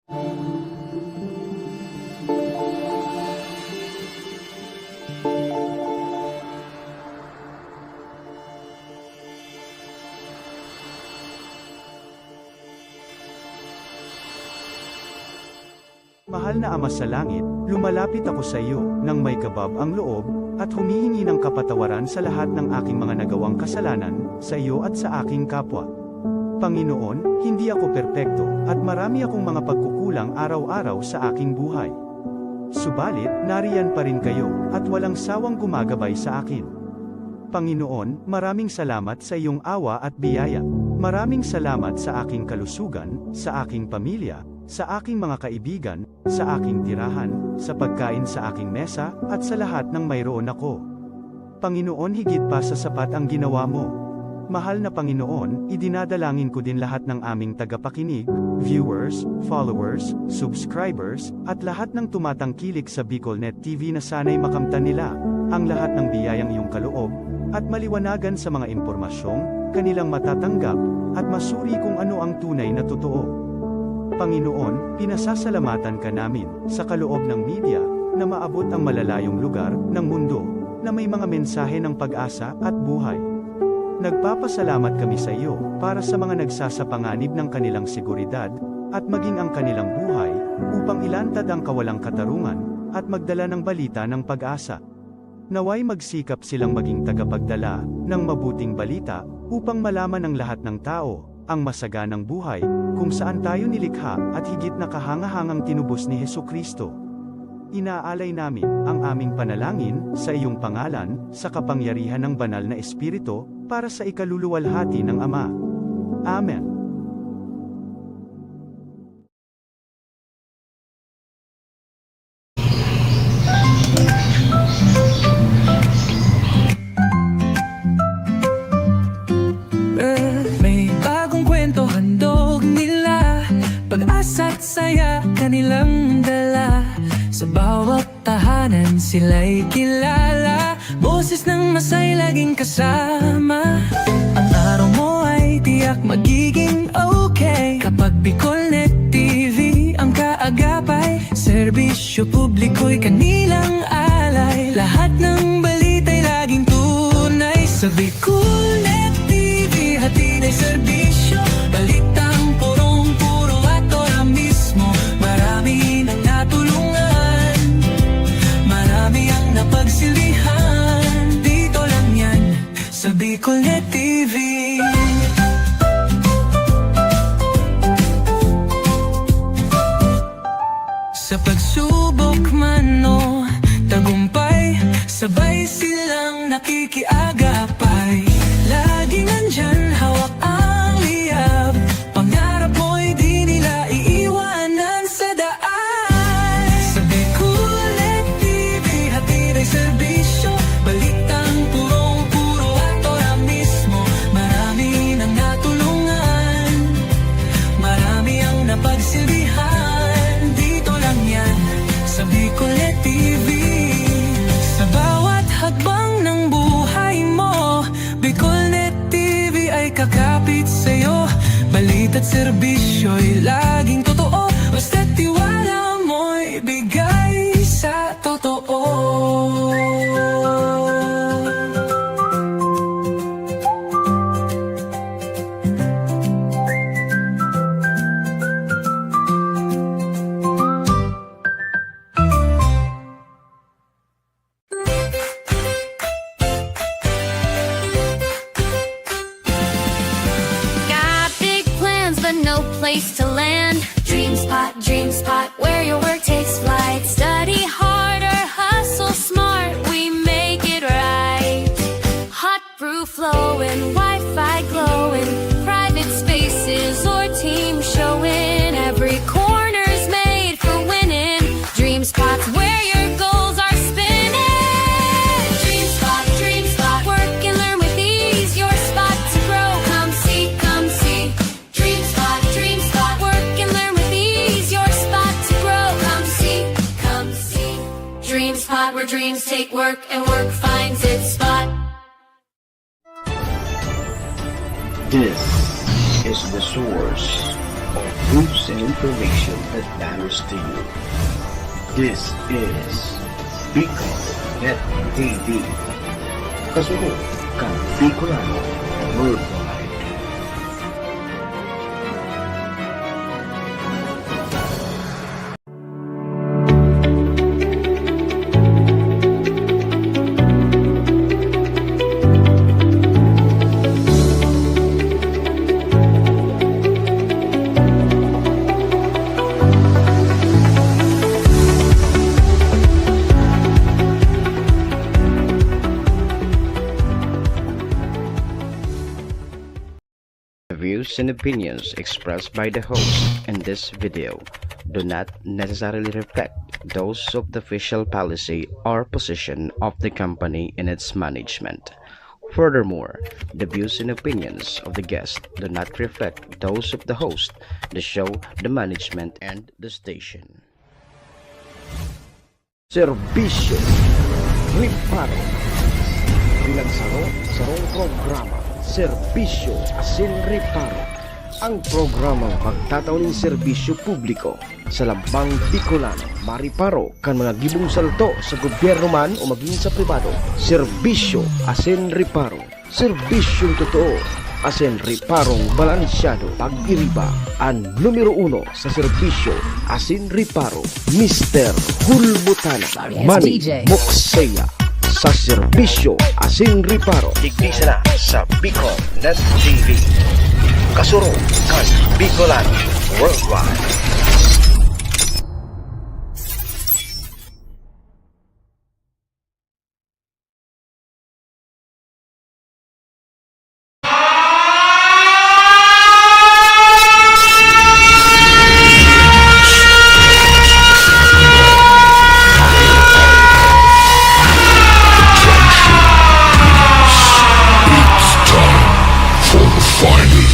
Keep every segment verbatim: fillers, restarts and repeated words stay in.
Mahal na Ama sa Langit, lumalapit ako sa iyo nang may kabab ang loob, at humihingi ng kapatawaran sa lahat ng aking mga nagawang kasalanan, sa iyo at sa aking kapwa. Panginoon, hindi ako perpekto, at marami akong mga pagkukulang araw-araw sa aking buhay. Subalit, nariyan pa rin kayo, at walang sawang gumagabay sa akin. Panginoon, maraming salamat sa iyong awa at biyaya. Maraming salamat sa aking kalusugan, sa aking pamilya, sa aking mga kaibigan, sa aking tirahan, sa pagkain sa aking mesa, at sa lahat ng mayroon ako. Panginoon, higit pa sa sapat ang ginawa mo. Mahal na Panginoon, idinadalangin ko din lahat ng aming tagapakinig, viewers, followers, subscribers, at lahat ng tumatangkilik sa BicolNet T V na sana'y makamtan nila ang lahat ng biyayang iyong kaloob at maliwanagan sa mga impormasyong kanilang matatanggap at masuri kung ano ang tunay na totoo. Panginoon, pinasasalamatan ka namin sa kaloob ng media na maabot ang malalayong lugar ng mundo na may mga mensahe ng pag-asa at buhay. Nagpapasalamat kami sa iyo para sa mga nagsasapanganib ng kanilang seguridad at maging ang kanilang buhay upang ilantad ang kawalang katarungan at magdala ng balita ng pag-asa. Naway magsikap silang maging tagapagdala ng mabuting balita upang malaman ng lahat ng tao ang masaganang buhay kung saan tayo nilikha at higit na kahangahangang tinubos ni Jesu-Cristo. Inaalay namin ang aming panalangin sa iyong pangalan, sa kapangyarihan ng Banal na Espiritu, para sa ikaluluwalhati ng Ama. Amen. May bagong kwento handog nila, pag-asa't saya kanilang dala. Sa bawat tahanan sila'y kilala, boses ng masay laging kasama. Ang araw mo ay tiyak magiging okay kapag BicolNet T V ang kaagapay. Serbisyo publiko'y kanilang alay, lahat ng balita'y laging tunay. Sa BicolNet T V, hatid ay serbisyo, balitang purong-puro at ora mismo. Marami nang natulungan, marami ang napagsilbihan. Dito lang yan, sa BicolNet T V. Sa pagsubok man o tagumpay, sabay silang nakikiagapay. Laging nandyan, hawak ang liyab, pangarap mo'y di nila iiwanan sa daan. Sa BicolNet T V, hatid ay serbisyo, balitang purong-puro at ora mismo. Marami nang natulungan, marami ang napagsilbihan. Dito lang yan, sa BicolNet T V. Sa bawat hakbang ng buhay mo, BicolNet T V ay kakapit sa'yo. Balita't serbisyo'y laging totoo, basta't tiwala mo'y bigay sa totoo. Got big plans, but no place to land. DreamSpot, DreamSpot, where your work takes flight. Study hard or hustle smart, we make it right. Hot brew flowing, Wi-Fi glowing, private spaces or team showing. Every corner's made for winning. DreamSpot's where your goals are spinning. DreamSpot, DreamSpot, work and learn with ease. Your spot to grow. Come see, come see. DreamSpot, DreamSpot, work and learn with ease. Your spot to grow. Come see, come see. DreamSpot, where dreams take work and work finds its spot. This is The Source. of news and information that matters to you. This is Bicol Net T V. Kasunod kan Bicolano Worldwide. The views and opinions expressed by the host in this video do not necessarily reflect those of the official policy or position of the company and its management. Furthermore, the views and opinions of the guest do not reflect those of the host, the show, the management, and the station. Serbisyo Reparo. Bilang saro, sarong programa, Serbisyo asin Reparo. Ang programang magtatao nin serbisyo publiko sa lambang Bicolano, mareparo kan mga gibong salto sa gobyerno man o magin sa pribado. Serbisyo asin Reparo. Serbisyong totoo asin reparong balansyado. Pag-iriba an numero uno sa serbisyo asin reparo, Mister Hulbutana. Manny Moksea sa serbisyo asin reparo. Digdi sana sa Bicol Net T V. Kasurog kan Bicolano Worldwide. It's time for the final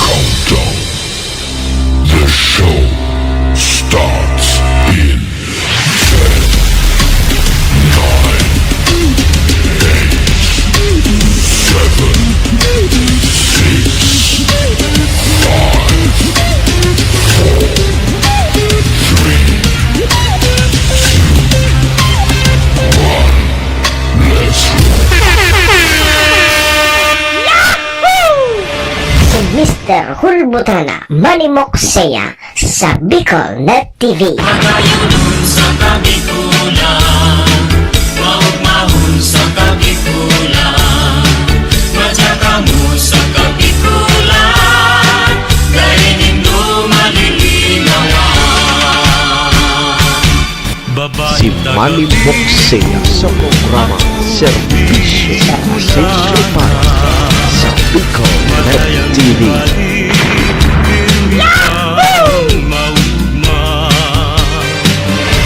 countdown. The show starts in ten, nine, eight, seven, six, five, four, three, two, one. Let's go. Si Mister Hulbutana, Manny Moksea, sa Bicol Net T V. Magayunon sa Kabikulan, maugmahon sa Kabikulan, madya kamo sa Kabikulan, dai nindo malilinawan. Si Manny Moksea sa programa Serbisyo asin Reparo sa Bicol Net T V.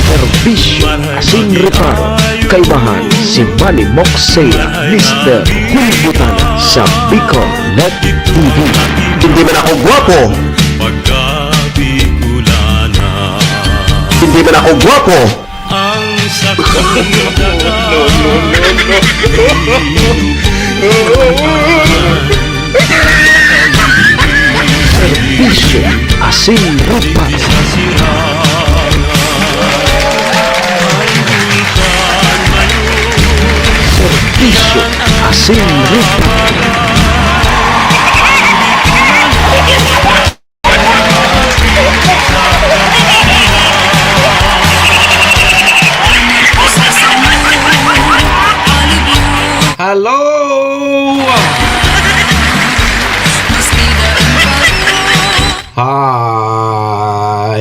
Serbisyo asin Reparo, kaibahan si Manny Moksea, Mister Hulbutana sa Bicol Net T V. Hindi man ako gwapo. Pagka Bicolana. Hindi man ako gwapo. Ang sakong daga. Serbisyo asin reparo. Serbisyo asin reparo. Hello! Hi!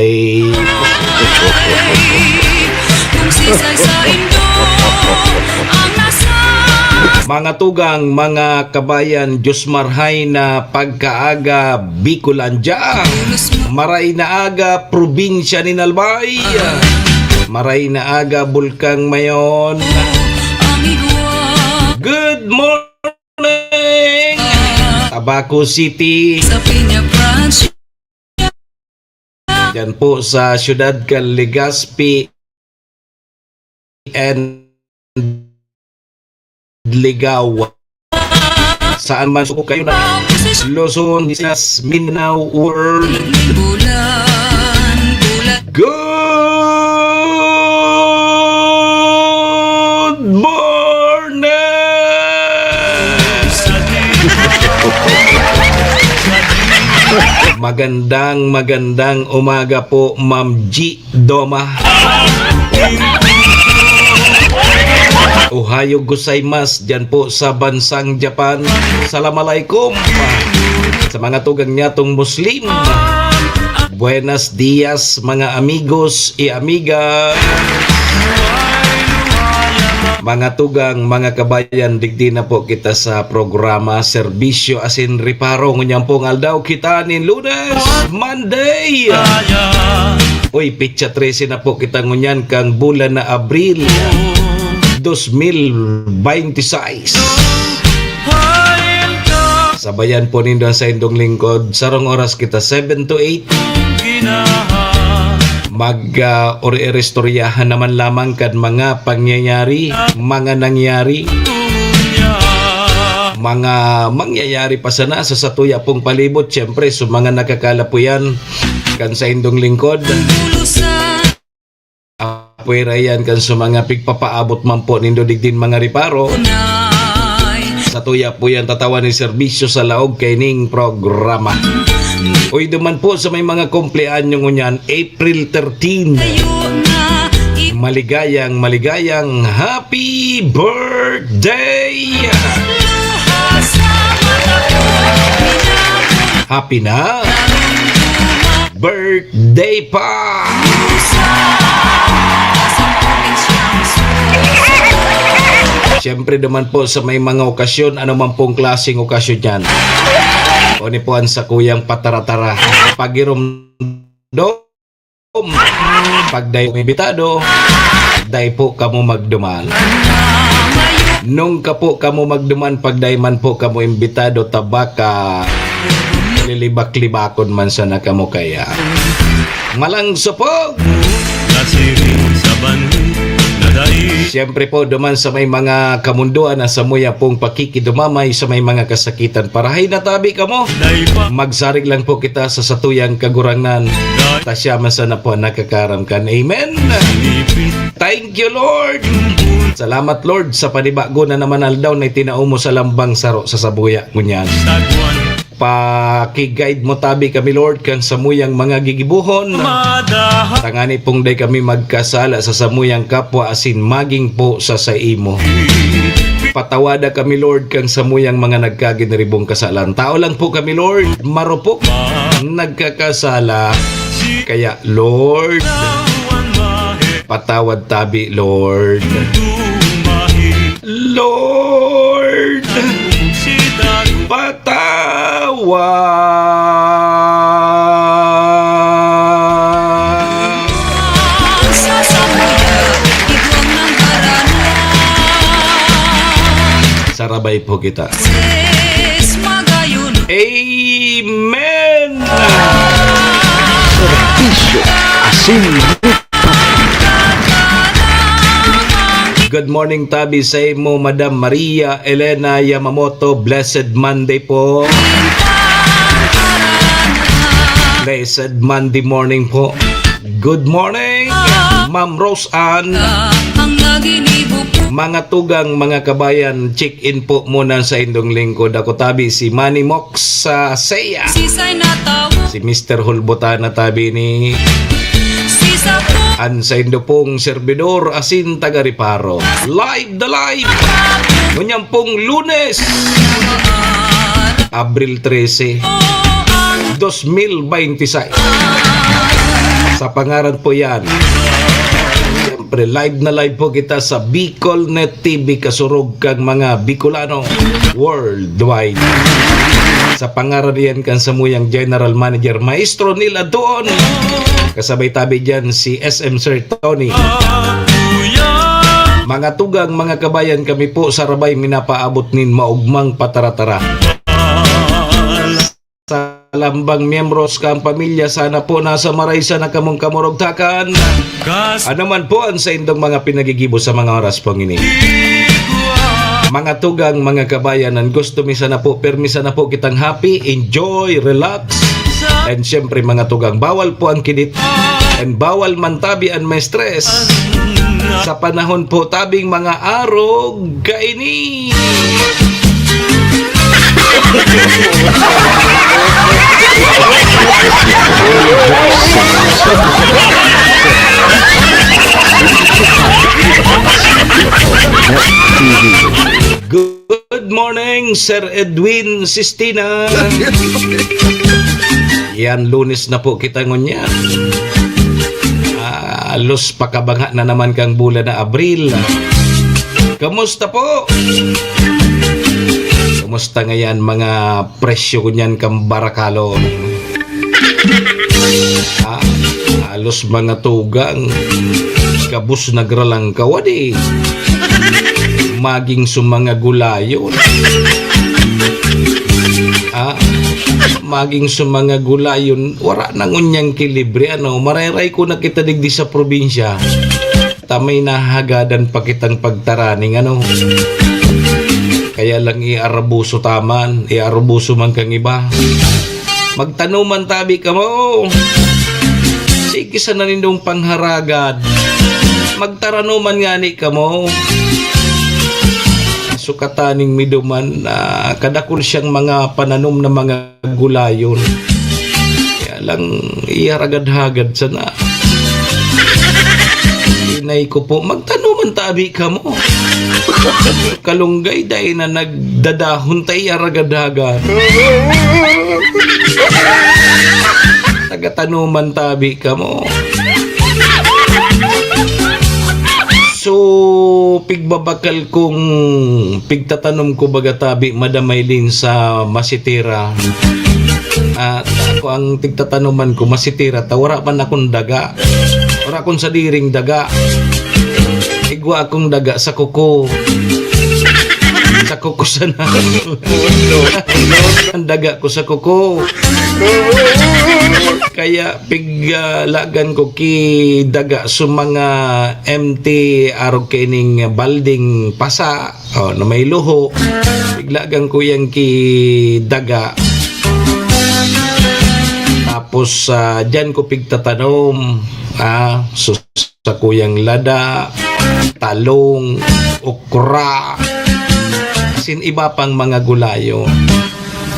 Mga tugang, mga kabayan, Diyos marhay na pagkaaga, Bicolandia. Maray na aga, probinsya nin Albay. Maray na aga, Bulkang Mayon. Good morning, Tabaco City. Diyan po sa siyudad kan Legazpi and Ligao. Saan man po kayo na. Luzon, Visayas, Mindanao World. Bulan, bulan. Good morning! Magandang, magandang umaga po, Ma'am G Doma. Ohayo gozaimasu dyan po sa bansang Japan. Salam alaikum sa mga tugang nyatong Muslim. Buenos dias, mga amigos y amiga. Mga tugang, mga kabayan, digdi na po kita sa programa Serbisyo asin Reparo. Ngunyan pong aldaw kita nin Lunes, Monday. Uy, petsa trese na po kita ngunyan kang bulan na Abril, dos mil bente seis. Sabayan po nindo ang saindong lingkod. Sarong oras kita, seven to eight. Mag, ah, ori-, iristoryahan naman lamang kan mga pangyayari, mga nangyari, mga mangyayari pa sana sa satuya pong palibot. Siyempre, sa mga nakakalapuyan kan saindong lingkod. Apwera yan kan sa mga pigpapaabot man po nindo digdin mga reparo. Satuya po yan tatawan ni serbisyo sa laog kaining programa. Uy, duman po sa may mga kumpleanyo ngunyan, April thirteen. Maligayang, maligayang happy birthday! Happy na birthday pa! Siyempre naman po sa may mga okasyon, ano man pong klaseng okasyon yan. O ni po ang sakuyang pataratara. Pagiromdom, pag dai mo imbitado, dai po kamo magduman. Nung ka po kamo magduman, pag dai man po kamo imbitado, tabaka, lilibak-libakon man sana kamo kaya. Malang supog! Nasiring sa banhi na dai. Siyempre po, duman sa may mga kamundoan na samuya pong pakikidumamay sa may mga kasakitan. Parahay na tabi kamo. Dai pa. Magsarig lang po kita sa satuyang Kagurangnan. Dai. Ta siya man sana po ang nakakaram kan. Amen. Sinipit. Thank you, Lord. Salamat, Lord, sa panibago na naman aldaw na itinao mo sa lambang saro sa sabuya ngunyan. Sagwan. Paki-guide mo tabi kami, Lord, kan samuyang mga gigibohon. Madaha. Tangani pong dai kami magkasala sa samuyang kapwa asin magin po sa saimo. Patawada kami, Lord, kan samuyang mga nagkaginiribong kasalan. Tao lang po kami, Lord, marupok, nagkakasala. Kaya, Lord, patawad tabi, Lord. Lord, patawad. Sarabay po kita. Amen! Serbisyo asin Good morning tabi sa imo, Madam Maria Elena Yamamoto. Blessed Monday po. Blessed Monday morning po. Good morning, Ma'am Rose Ann. Mga tugang, mga kabayan, check-in po muna sa indong lingkod. Ako tabi si Manny Mox sa Seya. Si Mister Hulbotana tabi ni an saindo pong serbidor asin taga-reparo. Live the live! Ngunyan pong Lunes, Abril trese, dos mil bente seis. Sa pangaran po yan. Siyempre, live na live po kita sa Bicol Net T V, kasurog kang mga Bicolano worldwide. Sa pangaran yan kan samuyang General Manager, Maestro Neil Aduon. Kasabay tabi dyan si S M Sir Tony. Mga tugang, mga kabayan, kami po sa Rabay minapaabot nin maugmang pataratara. Sa lambang miyembros kan pamilya, sana po nasa maray sana kamong kamurugtakan. Ano man po ang saindong mga pinagigibo sa mga oras pong ini. Mga tugang, mga kabayan, ang gusto mi sana po, pirmi sana po kitang happy, enjoy, relax. And syempre, mga tugang, bawal po ang kidit. And bawal man tabi ang may stress. Sa panahon po tabing mga arog, kaini. Good morning, Sir Edwin Sistina. Yan, Lunes na po kita ngunyan. Ah, halos pakabanga na naman kang bulan na Abril. Kamusta po? Kumusta ngayon mga presyo ko niyan kang barakalon? Ah, halos mga tugang, kabus nagralang kawadi. Maging sa mga gulayon. Ah, maging sa mga gulayon, wala na ngunyang kilibre, ano? Mareray ko na kita digdi sa probinsya. Ta may nahahagadan pa kitang pagtaraning, ano? Kaya lang iarabuso taman, iarabuso man kang iba. Magtanuman tabi kamo. Sige sana nindong pangharagad. Magtaranuman ngani kamo. Sukataning miduman na kadakul siyang mga pananom na mga gulayon. Kaya lang, iharagad-hagad sana. Inay ko po, magtanuman tabi kamo. Kalunggay, dai na nagdadahon ta iharagad-hagad. Nagatanuman tabi kamo. So, pigbabakal kong pigtatanom ko baga tabi, Madam Maylin, sa masitira. At ako ang tigtatanuman ko, masitira, ta wara man akong daga. Wara akong sadiring daga. Igwa akong daga sa kuko. Sa kuko sana. Ang daga ko sa kuko. Kaya piglagan ko ki daga sa mga M T arog kaining balding pasa, o, na may luho. Piglagan ko yang ki daga. Tapos, ah, diyan ko pigtatanom, ah, sus- sakuyang lada, talong, okra, asin iba pang mga gulayo.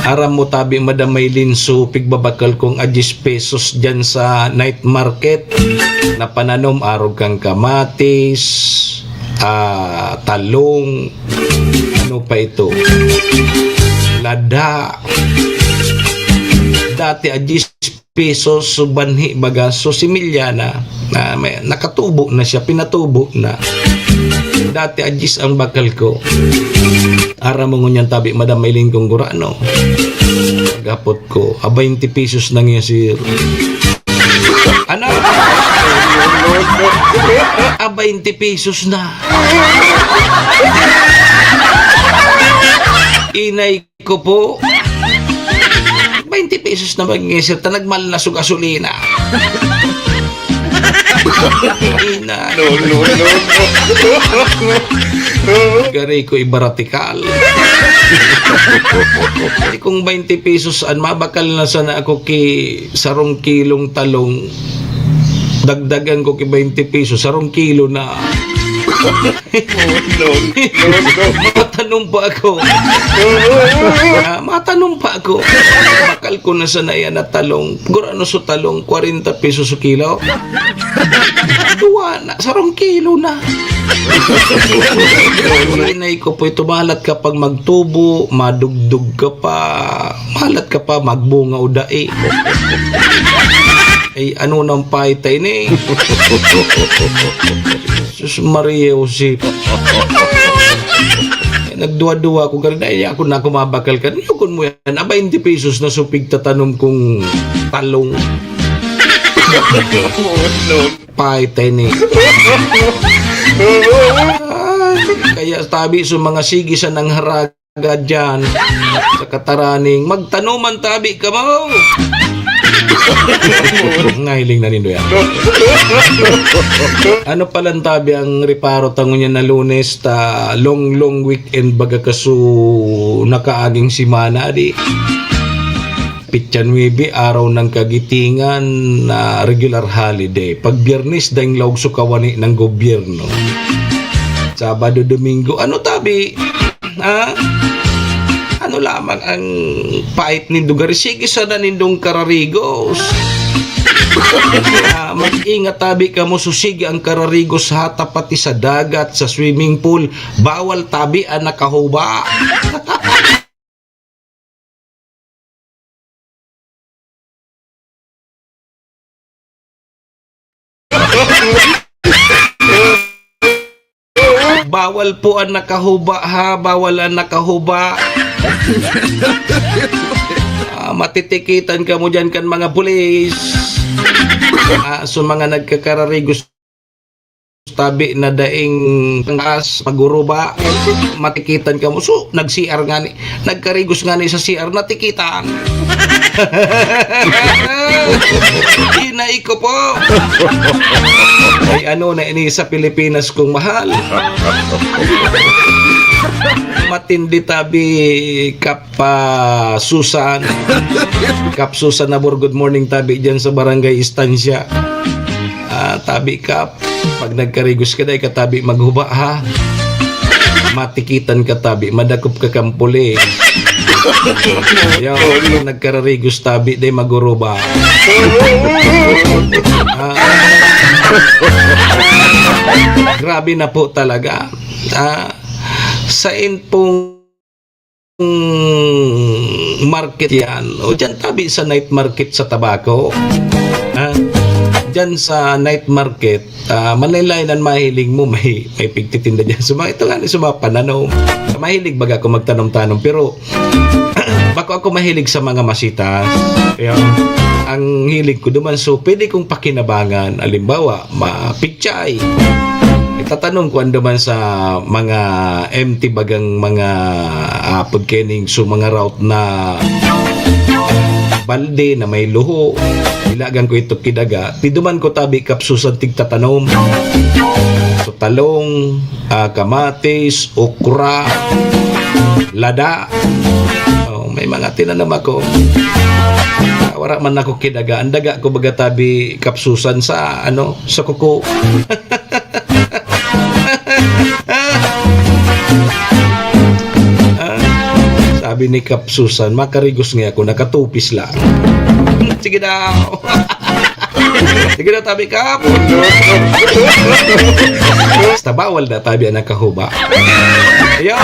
Aram mo tabi, Madam Maylin, so pigbabakal kong a diyes pesos diyan sa night market na pananom, arog kang kamatis, ah, talong, ano pa ito? Lada. Dati a diyes pesos, so banhi baga, so similya na, na may, nakatubo na siya, pinatubo na. Dati a diyes ang bakal ko. Aram mo ngunyan tabi, Madam Maylin, kung gurano. Paghapot ko, "A, baynte pesos na nga, sir." Ano? "A, baynte pesos na." Inay ko po. Baynte pesos na maging sir, ta nagmahal na so gasolina. Ina. No, no, no, no. Gari ko ibaratikal. Di kung baynte pesos an mabakal na sana ako ki sarong kilong talong, dagdagan ko ki baynte pesos, sarong kilo na. No, no, no. Matanom pa ako. Ah, matanom pa ako. Bakal ko na sana yan na talong. Gurano so talong, kwarenta pesos so kilo. Duwa na, sarong kilo na. Inay ko po, ito malat ka pag magtubo, madugdog ka pa. Malat ka pa, magbunga o dai. Ay, ano nang paita ini? Sus Maria Josep. Nagduwa-duwa ko, ganun, "Ay, ako na, ako mabakal ka." Yukon mo yan, "A, baynte pesos na so pigtatanom kong talong." Paita ini. Ay, kaya tabi sa mga sige sa nangharag agad diyan sa kataraning, magtanuman tabi kamo. Nahiling na nindo yan. Ano palan tabi ang reparo ta ngunyan na Lunes ta long, long weekend baga kaso nakaaging semana, di? Petsa nuebe, araw ng kagitingan na regular holiday. Pag Biyernes, daing laog so kawani ng gobyerno. Sabado, Domingo, ano tabi? Ha? Ano lamang ang pait nindo gari? Sige sana nindong kararigos. Ah, mag-ingat tabi kamo, susigi ang kararigos ha, ta pati sa dagat, sa swimming pool, bawal tabi ang nakahuba. Bawal po ang nakahuba, ha? Bawal ang nakahuba. Ah, matitikitan kamo dyan kan mga pulis. Ah, so mga nagkakararigos tabi na daing taas, maguruba, matikitan kamo. So, nag-C R ngani. Nagkarigos ngani sa C R, natikitan. Inay ko po. Ay, ano na ini sa Pilipinas kong mahal. Matindi tabi, Kap, ah, Susan. Kap Susan Nabor, good morning tabi dyan sa Barangay Estancia. Ah, tabi, Kap. Pag nagkarigos ka, dai ka tabi maghuba, ha? Matikitan ka tabi, madakop ka kan pulis. Yaw, nagkararigos tabi, dai maguruba. Ah. Grabe na po talaga. Ah, sa in pong market yan. O, dyan tabi sa night market sa Tabaco. Ha? Dyan sa night market, ah, manlaen-laen an mahiling mo, may, may pigtitinda dyan. So, mga, ito nga ni, so, mga pananom. Mahilig baga ako magtanom-tanom, pero bako ako mahilig sa mga masitas. Ayan. Ang hilig ko duman, so, pwede kong pakinabangan. Halimbawa, mapichay. Itatanom ko andaman sa mga empty bagang mga, ah, pagkening, so, mga route na balde na may luho. Ilagan ko ito kidaga. Tiduman ko tabi Kap Susan tigtatanom. So, talong, ah, kamatis, okra, lada. Oh, may mga tinanom ako. Ah, wala man ako kidaga. Ang daga ko baga tabi Kap Susan sa, ano, sa kuko. Ah, sabi ni Kap Susan, "Makarigos nga ako, nakatupis lang." Sige daw. Sige daw, tabi, Kap. Basta bawal na tabi ang nakahuba. Ayan.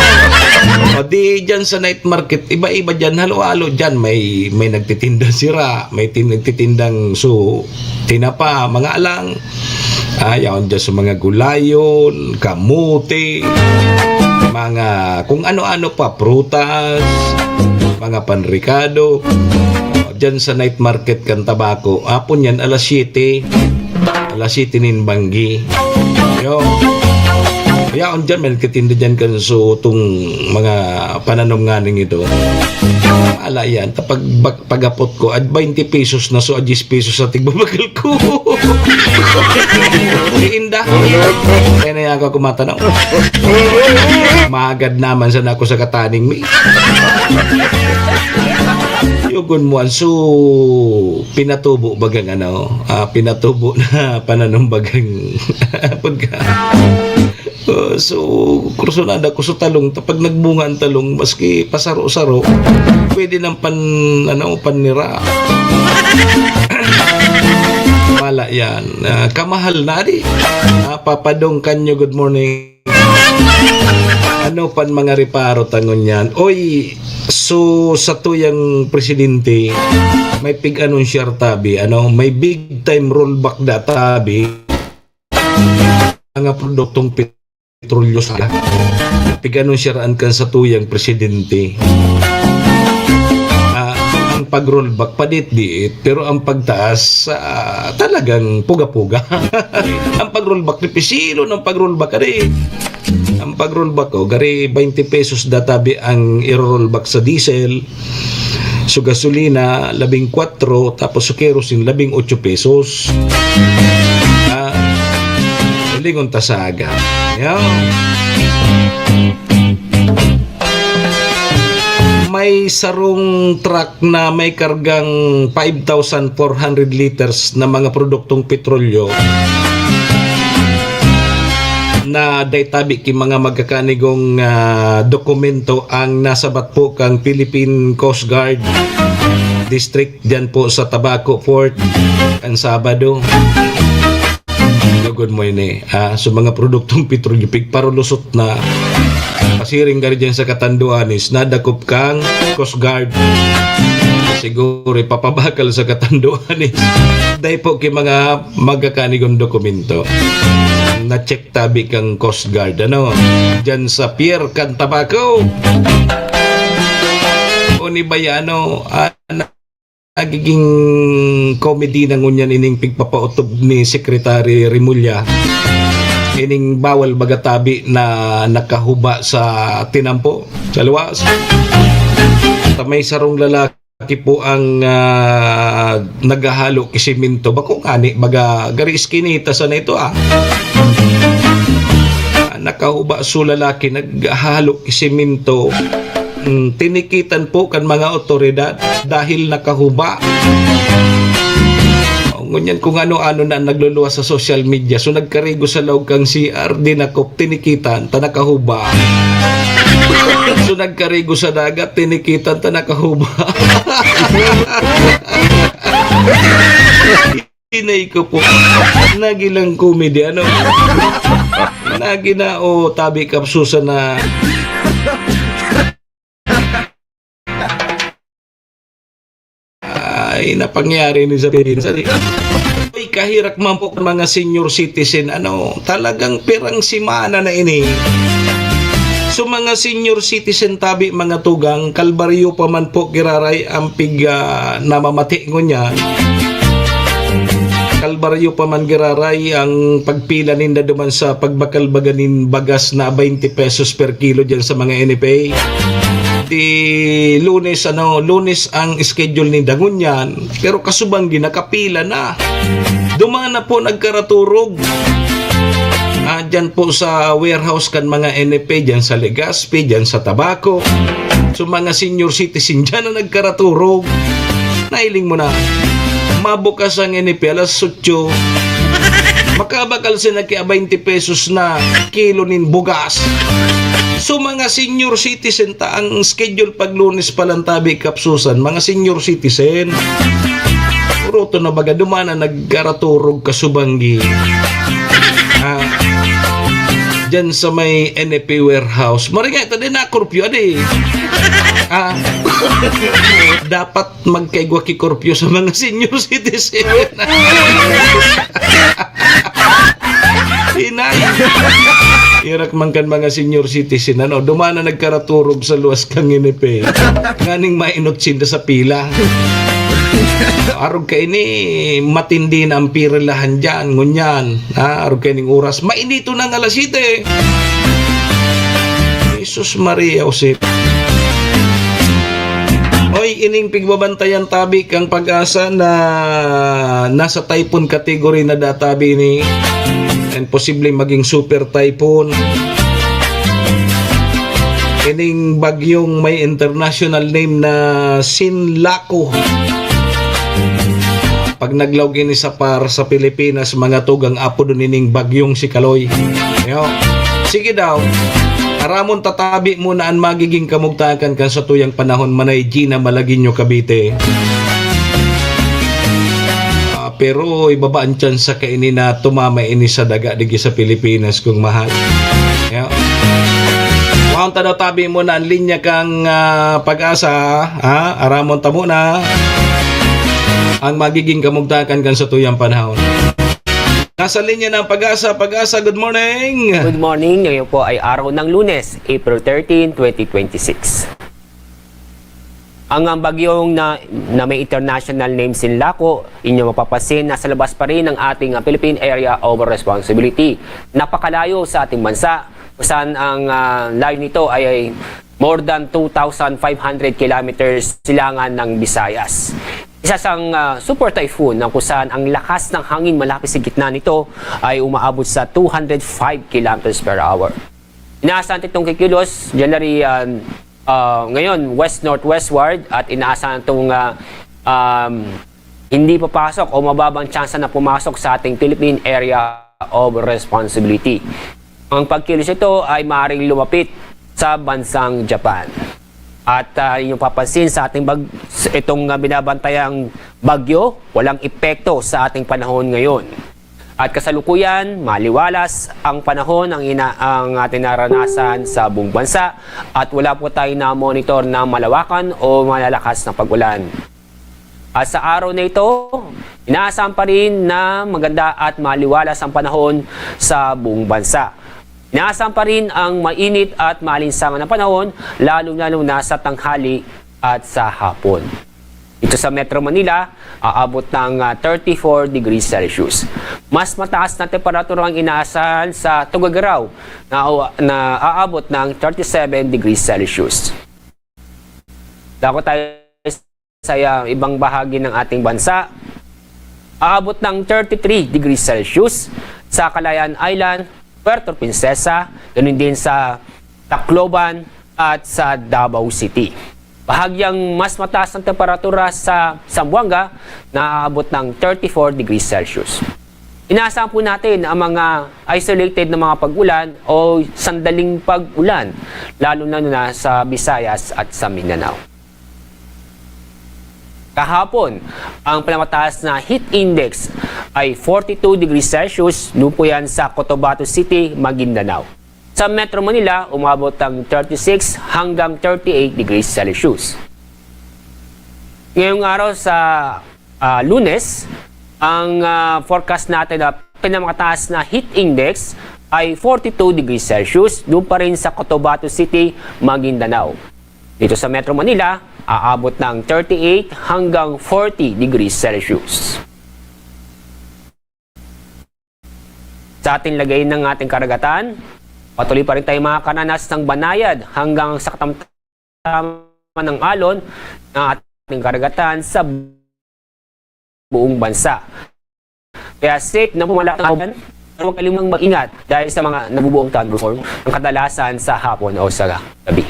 O di dyan sa night market, iba-iba dyan, halo-halo dyan. May, may nagtitinda sira, may tin-, nagtitindang su-, tinapa, mga alang. Ah, yaon dyan sa mga gulayon, kamote, mga kung ano-ano pa, prutas, mga panrikado. Dyan sa night market kan Tabaco, hapon yan, alas siyete. Alas siyete nin banggi. Yo. Yaon dyan, may nagtitinda dyan kan so, itong mga pananom nga ning ito. Ala yan, kapag bak-, pagapot ko, at twenty pesos na, so, at diyes pesos sa tigbabakal ko. Iinda. Kaya na yan ako kumatanaw. Magad naman sana ako sa kataning mi. Yugon mo, an so, pinatubo bagang ano, ah, pinatubo na pananom bagang pagka. Ah, so, kursunada ko sa talong, ta pag nagbunga ang talong, maski pasaro-saro, pwede nang pan, ano, panira. Wala yan. Ah, kamahal na di. Ah, Papadong Kanyo, good morning. Ano pan mga reparo ta ngunyan? Oy, so, sa tuyang presidente, may pig-anunsyar tabi, ano, may big time rollback da tabi. Mga produktong petrolyo sa pig-anunsyaraan kan sa tuyang presidente. Ah, ang pag-rollback, padit-dit, pero ang pagtaas, ah, talagang puga-puga. Ang pag-rollback, dipisilon ang pag-rollback, ari. Ang pag-rollback ko, gari twenty pesos da tabi ang iro-rollback sa diesel. So, gasolina, labing kwatro, tapos sa kerosene, labing otso pesos. Ah, lingon ta sa aga. Yan. May sarong truck na may kargang five thousand four hundred liters na mga produktong petrolyo na dai tabi ki mga magkakanigong, ah, dokumento ang nasabat po kang Philippine Coast Guard District diyan po sa Tabaco Port ang Sabado. Lugod mo ini, ah, so mga produktong petrolyo, pigparulusot na. Pasiring ka rin dyan sa Catanduanes, nadakop kang Coast Guard. Siguro, ipapabakal sa Catanduanes. Dahil po kay mga magkakanigong dokumento. Na-check tabi kang Coast Guard, ano? Dyan sa Pier kan Tabaco. O ni Bayano, ah, nagiging comedy na ngunyan ining pigpapautob ni Secretary Remulla. Ining bawal baga tabi na nakahuba sa tinampo, sa luwas. Ta may sarong lalaki po ang, ah, naghahalo ki semento. Bako ngani, baga gari iskinita sana ito, ah. Ah, nakahuba so lalaki, naghahalo ki semento. Mm, tinikitan po kan mga otoridad dahil nakahuba. O, ngunyan kung ano-ano na ang nagluluwas sa social media. So, nagkarigo sa laog kang C R, dinakop, tinikitan, ta nakahuba. So, nagkarigo sa dagat, tinikitan, ta nakahuba. Inay ko po. Nagilang comedy, ano? Nagina o tabi kapsusan na ay, napangyari ni sa Pilipinas. Uy, kahirak man po ang mga senior citizen, ano, talagang pirang semana na ini. So, mga senior citizen tabi, mga tugang, kalbaryo pa man po giraray ang pig, ah, namamati ngunyan. Kalbaryo pa man giraray ang pagpila ninda duman sa pagbakal baga nin bagas na twenty pesos per kilo dyan sa mga N F A. Di Lunes, ano, Lunes ang schedule ninda ngunyan, pero kasubanggi nakapila na. Duman na po nagkaraturog. Ah, dyan po sa warehouse kan mga N F A, dyan sa Legazpi, dyan sa Tabaco. So, mga senior citizen dyan na nagkaraturog. Nailing mo na. Mabukas ang N F A alas otso. Makabakal sila ki twenty pesos na kilo nin bugas. So, mga senior citizen ta, ang schedule pag Lunes pa lang tabi kapsusan, mga senior citizen. Uroto na baga, duman na nagkaraturog kasubanggi. Ah, dyan sa may N F A warehouse. Maringay, ta din na curfew, adi. Ah, dapat magkaigwa ki curfew sa mga senior citizen. Inay. Irak man kan mga senior citizen, ano, duman na nagkaraturog sa luwas kang N F A. Nganing mainot sinda sa pila. Arog ka ini, matindi na ang pirilahan dyan, ngunyan. Ha, arog ka ining oras. Mainito na ang alas siyete. Jesus Maria Josep. Oy, ining pigbabantayan tabi kang Pag-asa na nasa typhoon category na databi ini and posible maging super typhoon. Ining bagyong may international name na Sinlaku. Pag naglaog ini sa par sa Pilipinas, mga tugang, apodon ining bagyong si Kaloy. Yo. Sige daw. Aramon tatabi muna an magiging kamugtakan kan satuyang panahon, Manay Gina Malagueño, Cavite. Ah, pero ibaba ang tsansa kaini na tumama ini sa daga digdi sa Pilipinas, kung mahal. Yo. Waon ta daw tabi muna ang linya kang, ah, Pag-asa, ha? Aramon ta muna ang magiging kamugtakan kan satuyang panahon. Nasa linya ng Pag-asa. Pag-asa, good morning. Good morning. Ngayon po ay araw ng Lunes, April thirteen, twenty twenty-six. Ang, ang bagyong na, na may international name Sinlaku, inyo mapapansin, nasa labas pa rin ng ating, ah, Philippine Area of Responsibility. Napakalayo sa ating bansa, kung saan ang, ah, layo nito ay, ay more than two thousand five hundred kilometers silangan ng Visayas. Isa siyang, ah, super typhoon na kung saan ang lakas ng hangin malapit sa gitna nito ay umaabot sa two hundred five kilometers per hour. Inaasahan itong kikilos, generally, ah, ah, ngayon, west-northwestward, at inaasahan itong, ah, um, hindi papasok o mababang tsansa na pumasok sa ating Philippine Area of Responsibility. Ang pagkilos ito ay maaaring lumapit sa bansang Japan. At, ah, inyong papansin sa ating bag-, itong, ah, binabantayang bagyo, walang epekto sa ating panahon ngayon. At kasalukuyan, maliwalas ang panahon ang ina-, ang ating naranasan sa buong bansa at wala po tayong na-monitor na malawakan o malalakas na pag-ulan. At sa araw na ito, inaasahan pa rin na maganda at maliwalas ang panahon sa buong bansa. Inaasahan pa rin ang mainit at maalinsangan na panahon, lalo-lalo na sa tanghali at sa hapon. Dito sa Metro Manila, aabot ng, ah, thirty-four degrees Celsius. Mas mataas na temperatura ang inaasahan sa Tuguegarao na, na aabot ng thirty-seven degrees Celsius. Dako tayo sa, ah, ibang bahagi ng ating bansa. Aabot ng thirty-three degrees Celsius sa Kalayaan Island, Puerto Princesa, ganun din sa Tacloban at sa Davao City. Bahagyang mas mataas ang temperatura sa Zamboanga na aabot ng thirty-four degrees Celsius. Inaasahan po natin ang mga isolated na mga pag-ulan o sandaling pag-ulan, lalo na, na sa Visayas at sa Mindanao. Kahapon, ang pinakamataas na heat index ay forty-two degrees Celsius, doon po yan sa Cotabato City, Maguindanao. Sa Metro Manila, umabot ang thirty-six hanggang thirty-eight degrees Celsius. Ngayong araw sa, ah, Lunes, ang, ah, forecast natin na pinakamataas na heat index ay forty-two degrees Celsius, doon pa rin sa Cotabato City, Maguindanao. Dito sa Metro Manila, aabot ng thirty-eight hanggang forty degrees Celsius. Sa ating lagay ng ating karagatan, patuloy pa rin tayong makakaranas ng banayad hanggang sa katamtaman ng alon ng ating karagatan sa buong bansa. Kaya safe na po mga lahat ng kababayan. Pero huwag kalimutang mag-ingat dahil sa mga nabubuong thunderstorm ng kadalasan sa hapon o sa gabi.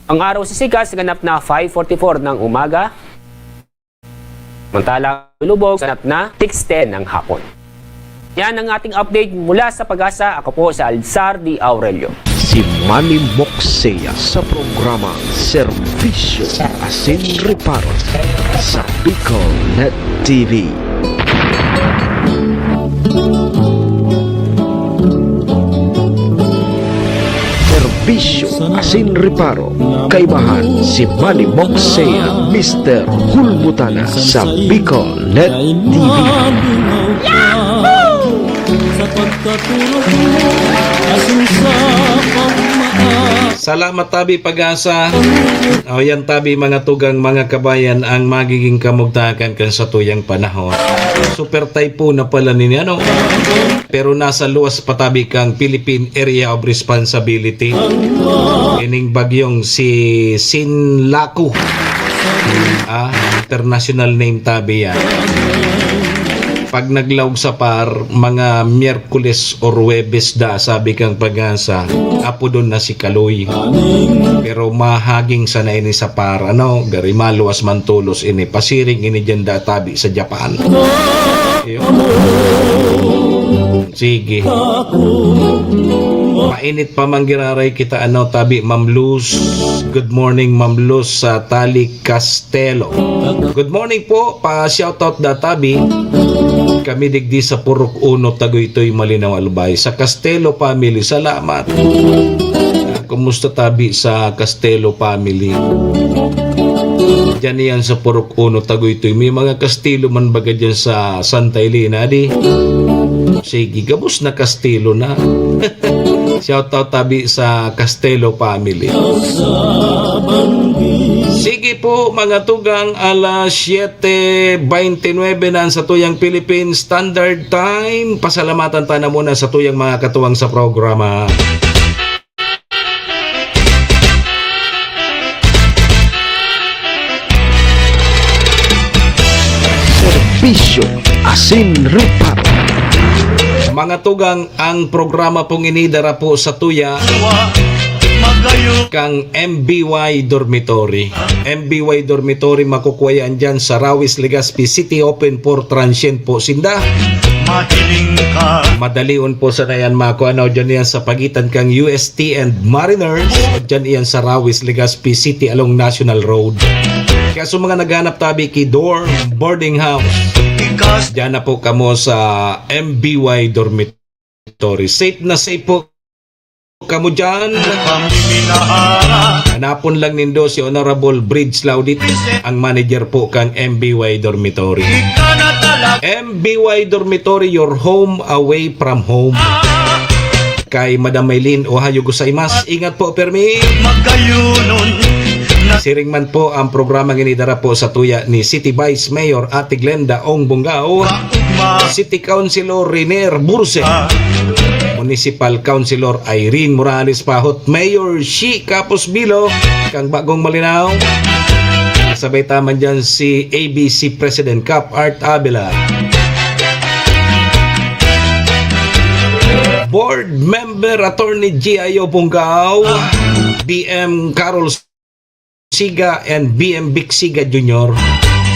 Ang araw sa sikat, ganap na five forty-four ng umaga. Samantalang lulubog, ganap na six ten ng hapon. Yan ang ating update mula sa Pag-asa. Ako po si Alzar D. Aurelio. Si Manny Moxea sa programa Serbisyo Asin Reparo sa Bicol Net T V. Serbisyo Asin Reparo. Kaibahan si Manny Moxea, Mister Hulbutana sa Bicol Net T V. Sa pagkatulog mo, asin sa pagmamahal. Salamat, Tabi Pag-asa. O, yan, Tabi, mga tugang, mga kabayan, ang magiging kamugtakan kan satuyang panahon. Super typhoon na pala nini, ano? Pero nasa luwas pa, Tabi, kang Philippine Area of Responsibility. Ining bagyong si Sinlaku. Ah, international name, Tabi, yan. Pag naglaog sa par, mga Miyerkules or Huwebes da, sabi kang Pag-asa, apodon na si Kaloy. Pero mahaging sana ini sa par, ano, gari maluwas man tolos ini, pasiring ini diyan da, Tabi, sa Japan. Iyo. Sige. Mainit pa man giraray kita, ano, Tabi, Ma'am Luz. Good morning, Ma'am Luz, sa Tali, Castelo. Good morning po, pa-shoutout da, Tabi. Kami digdi sa Purok Uno, Tagoytoy, Malinao, Albay. Sa Castelo family, salamat. Kumusta, Tabi, sa Castelo family? Diyan yan sa Purok Uno, Tagoytoy. May mga Kastelo man baga diyan sa Santa Elena, di? Sige, gabos na Kastelo na. Shoutout, Tabi, sa Castelo family. Sige po, mga tugang, alas siyete beintinuebe na ang satuyang Philippine Standard Time. Pasalamatan ta na muna satuyang mga katuwang sa programa. Bisyo, asin, ripa. Mga tugang, ang programa pong ini dara po sa tuya kang M B Y Dormitory. M B Y Dormitory, makukuha yan dyan sa Rawis, Legazpi City, open for transient po sinda. Madalion po sana yan makuha, ano, dyan yan sa pagitan kang U S T and Mariners. Dyan yan sa Rawis, Legazpi City along National Road. Kaya sa mga naghanap tabi ki dorm, boarding house, dyan na po kamo sa M B Y Dormitory. Safe na safe po kamo dyan. Hanapon lang nindo si Honorable Bridge Laudit, ang manager po kang M B Y Dormitory. M B Y Dormitory, your home away from home. Kay Madam Maylin, ohayo gozaimasu. Ingat po, permi. Magkayunon. Siring man po ang programang ini dara po sa tuya ni City Vice Mayor Ate Glenda Ong Bungao, City Councilor Renier Burse, Municipal Councilor Irene Morales Pahot, Mayor Shi Capos Bilo, kang Bagong Malinao. Sabay taman dyan si A B C President Cap Art Abela. Board Member Attorney G I O Bungao, B M Carol Siga, and B M Vic Siga Junior.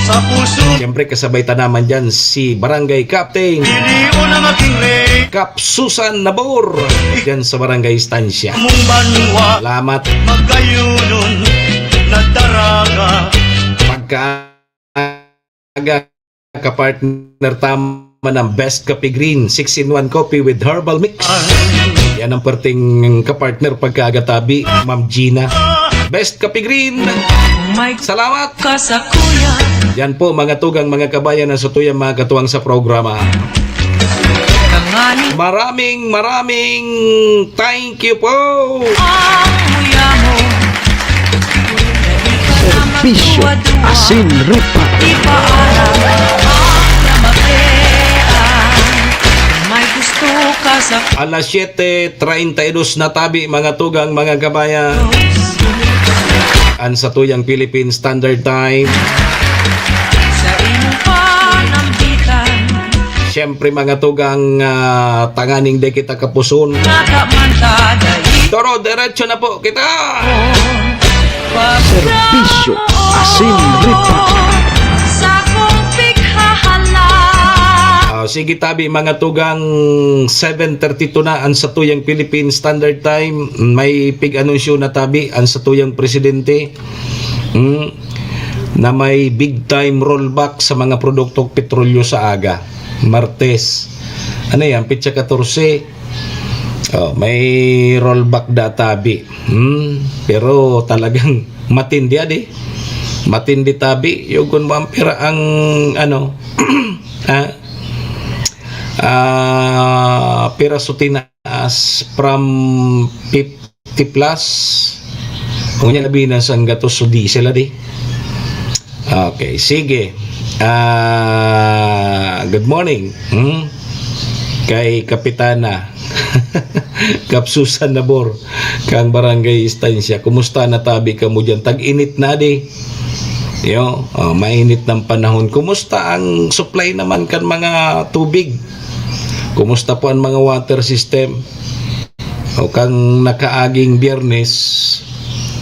Sa puso. Siyempre, kasabay ta naman dyan si Barangay Captain Pilion ang aking rey. Cap Susan Nabor, dyan sa Barangay Estancia. Mong banwa. Salamat. Magkayunon. Nagdaraga. Pagka aga, kapartner ta man ang Best Coffee Green, six-in-one coffee with herbal mix. Yan ang perting kapartner pagkaaga tabi, Ma'am Gina. Best Coffee Green. May Salamat. Ka sa kuya. Yan po, mga tugang, mga kabayan, na sa tuyang mga katuwang sa programa. Tanganing Maraming, maraming thank you po. Ang muya mo. Serbisyo, asin, ripa. Ipaaram ang namatean. May gusto ka sa Alas siyete treinta y dos na tabi, mga tugang, mga kabayan. An satuyang Philippine Standard Time. Sa imong panambitan. Siyempre, mga tugang, ah, tanganing di kita kapuson. Nakamantaday. Doro, diretso na po kita. Serbisyo, asin, ripa. Sa kong pighahalan. Ah, sige, tabi, mga tugang, seven thirty-two na an satuyang Philippine Standard Time. May pig-anunsyo na tabi an satuyang presidente, hmm, na may big time rollback sa mga produktong petrolyo sa aga, Martes. Ano yan? Petsa katorse. Oh, may rollback da tabi. Hmm, pero talagang matindi, adi. Matindi tabi. Yugon mo ang pira ang, ano, ah, ah, piraso tinaas from fifty plus. Unya labi na sa gatos o diesel, adi. Okay, sige. Ah, good morning. Hmm? Kay Kapitana. Kapsusan Nabor, kang Barangay Estancia. Kumusta na tabi kamo diyan? Tag-init na di. Yo, oh, mainit ng panahon. Kumusta ang supply naman kan mga tubig? Kumusta po ang mga water system? O kang nakaaging Biyernes,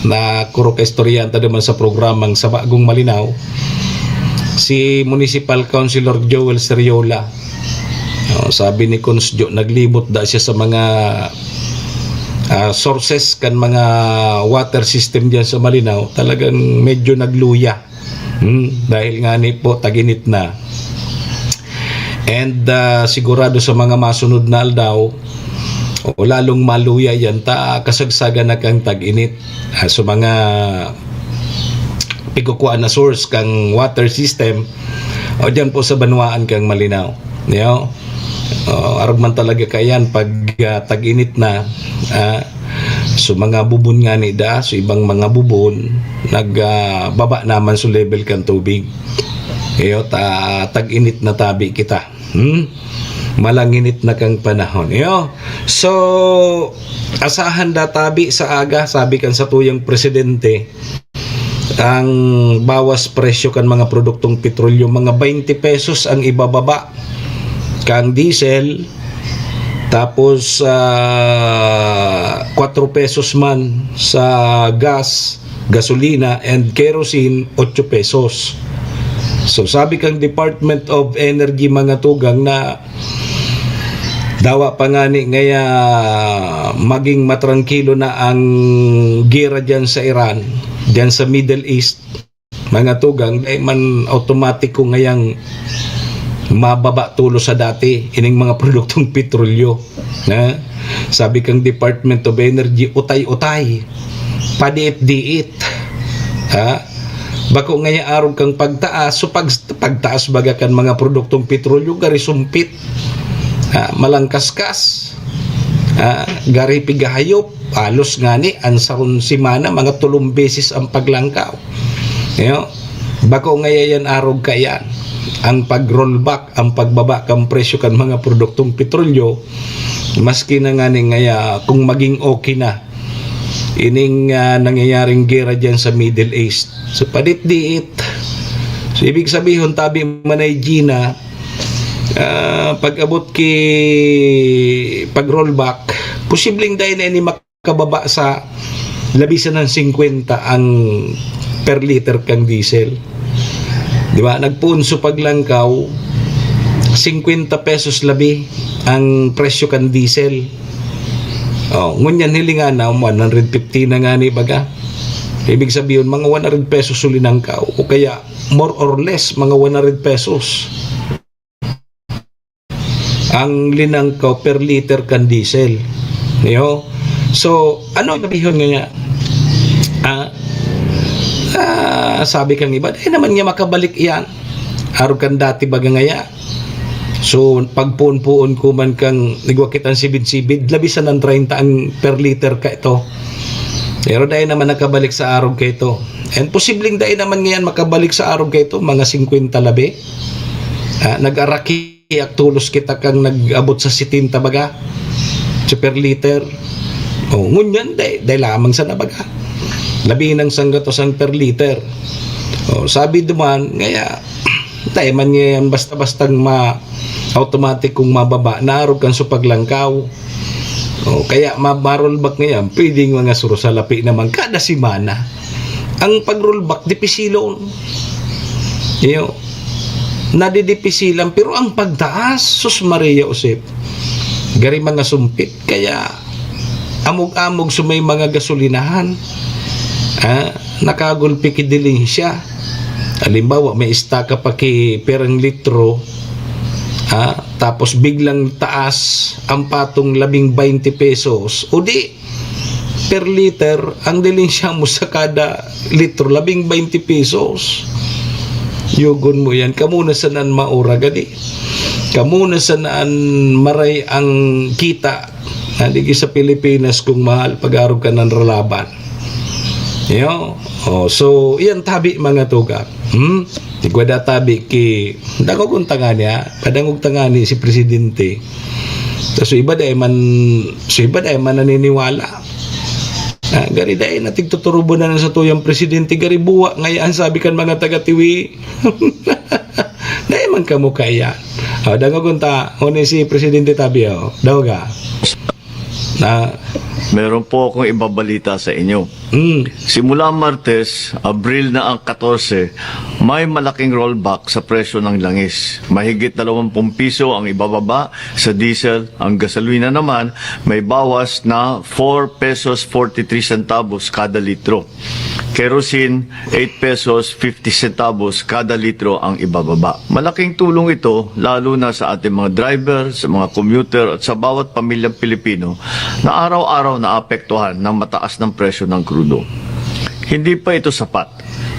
na kuro ka istoryanta naman sa programang Sa Bagong Malinaw, si Municipal Councilor Joel Seriola. Oh, sabi ni Cons Jo, naglibot da siya sa mga, ah, sources kan mga water system diyan sa Malinaw. Talagang medyo nagluya. Hmm, dahil nga ni po, tag-init na. And, ah, sigurado sa mga masunod na aldaw, o lalong maluya yan, ta kasagsagan na kang tag-init. Ah, so mga pigkukuha na source kang water system, o dyan po sa banwaan kang Malinaw. Yo? Oh, arog man talaga kayan pag, ah, tag-init na, ah, so mga bubon nga ni da, so ibang mga bubon, nag, ah, baba naman so level kan tubig. Iyo, ta, tag-init na tabi kita. Hmm? Malanginit na kang panahon. Iyo? So, asahan da tabi sa aga, sabi kan satuyang presidente, ang bawas presyo kan mga produktong petrolyo, mga twenty pesos ang ibababa kan diesel, tapos, ah, kwatro pesos man sa gas, gasolina, and kerosene, otso pesos. So, sabi kang Department of Energy, mga tugang, na dawa pa ngani ngaya maging matrangkilo na ang gera diyan sa Iran, diyan sa Middle East, mga tugang, dai man automatiko ngayang mababa tulos sa dati ining mga produktong petrolyo, ha? Sabi kang Department of Energy, utay-utay, padiit-diit, ha? Bako ngaya arog kang pagtaas, so pag, pagtaas baga kan mga produktong petrolyo, gari sumpit, ha? Malangkaskas, ha? Gari pigahayop, halos ngani, an sarong semana, mga tolong beses ang paglangkaw. Iyo, bako ngaya yan arog kaiyan. Ang pag-rollback, ang pagbaba kan presyo kan mga produktong petrolyo, maski na ngani ngaya kung maging okay na ining, ah, nangyayaring gera diyan sa Middle East. So, padit-diit. So, ibig sabihon, tabi man ay Gina, ah, pag-abot ki pag-rollback, posibleng dai na ini mak- kababa sa labi sanang singkwenta ang per liter kan diesel. Di ba? Nagpoon sa paglangkaw, singkwenta pesos labi ang presyo kan diesel. Oh, ngunyan hilingan na, one hundred fifty na ngani baga. Ibig sabihin, mga one hundred pesos sa linangkaw. O kaya, more or less, mga one hundred pesos ang linangkaw per liter kan diesel. Niyo? So, ano ang nabihon nga niya? Ah, ah, sabi kang iba, "Dai naman niya makabalik iyan. Arog kan dati baga ngaya." So, pagpoon-poon ko man kang nagwa kitang sibid-sibid, labi sanang treinta ang per liter ka ito. Pero dai naman nakabalik sa arog ka ito. And posibleng dai naman ngayon makabalik sa arog ka ito, mga singkwenta labi. Ah, nag-araki Iyak tulos kita kang nag-abot sa setenta baga, sa per liter. Oh, ngunyan, dai, dai lamang sana baga. Labi nang sanggatos ang per liter. Oh, sabi duman, ngaya, dai man ngayon basta-bastang ma-, automatic kung mababa, naarog kan sa paglangkaw. Oh, kaya ma-, ma-rollback ngayon, pwedeng mga suro sa lapi naman kada semana. Ang pag-rollback, dipisilon. Iyo. Nadidipisilan, pero ang pagtaas, sus Maria Josep, gari mga sumpit. Kaya, amog-amog sa may mga gasolinahan, ah, nakagulpi ki dilihensya. Halimbawa, may istaka pa ki perang litro, ah, tapos biglang taas ang patong labing baynte pesos, o di, per liter, ang dilihensya mo sa kada litro, labing baynte pesos. Yugon mo yan. Kamo na sana an maura gani. Kamo na sana an maray ang kita. Na digi sa Pilipinas, kung mahal, pag-arog ka ng ralaban. Yo. Oh, so, iyan tabi, mga tugang. Hmm? Igwa da tabi ki, dangog ang tanga niya, padangog tanga ni si Presidente. So, so iba dai man, so iba dai man naniniwala. Ah, gari dai na tigtuturubo na sa tuyang presidente, gari buwa ngayon, sabi kan mga taga-Tiwi. Dai man kamo kaya. Oh, dangog unta, huni si Presidente tabi, oh. Dawga. Na, Meron po akong ibabalita sa inyo. Mm. Simula Martes, Abril na ang katorse, may malaking rollback sa presyo ng langis. Mahigit dalawampung piso ang ibababa sa diesel. Ang gasolina naman, may bawas na four pesos forty-three centavos kada litro. Kerosene, eight pesos fifty centavos kada litro ang ibababa. Malaking tulong ito, lalo na sa ating mga driver, sa mga commuter, at sa bawat pamilyang Pilipino na araw-araw naapektuhan ng mataas ng presyo ng krudo. Hindi pa ito sapat,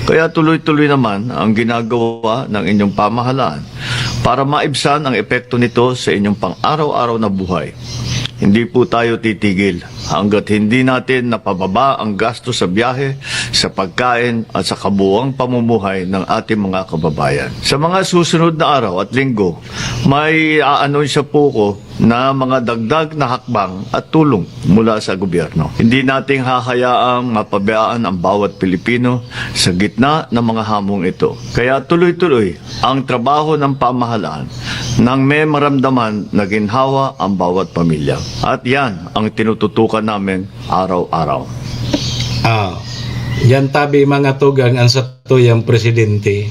kaya tuloy-tuloy naman ang ginagawa ng inyong pamahalaan para maibsan ang epekto nito sa inyong pang-araw-araw na buhay. Hindi po tayo titigil hanggat hindi natin napababa ang gasto sa biyahe, sa pagkain at sa kabuuang pamumuhay ng ating mga kababayan. Sa mga susunod na araw at linggo, may aanunsya po ko na mga dagdag na hakbang at tulong mula sa gobyerno. Hindi natin hahayaang mapabayaan ang bawat Pilipino sa gitna ng mga hamong ito. Kaya tuloy-tuloy ang trabaho ng pamahalaan nang may maramdaman na ginhawa ang bawat pamilya. At yan ang tinututukan namin araw-araw. Ah, yan tabi mga tugang ang satuyang presidente.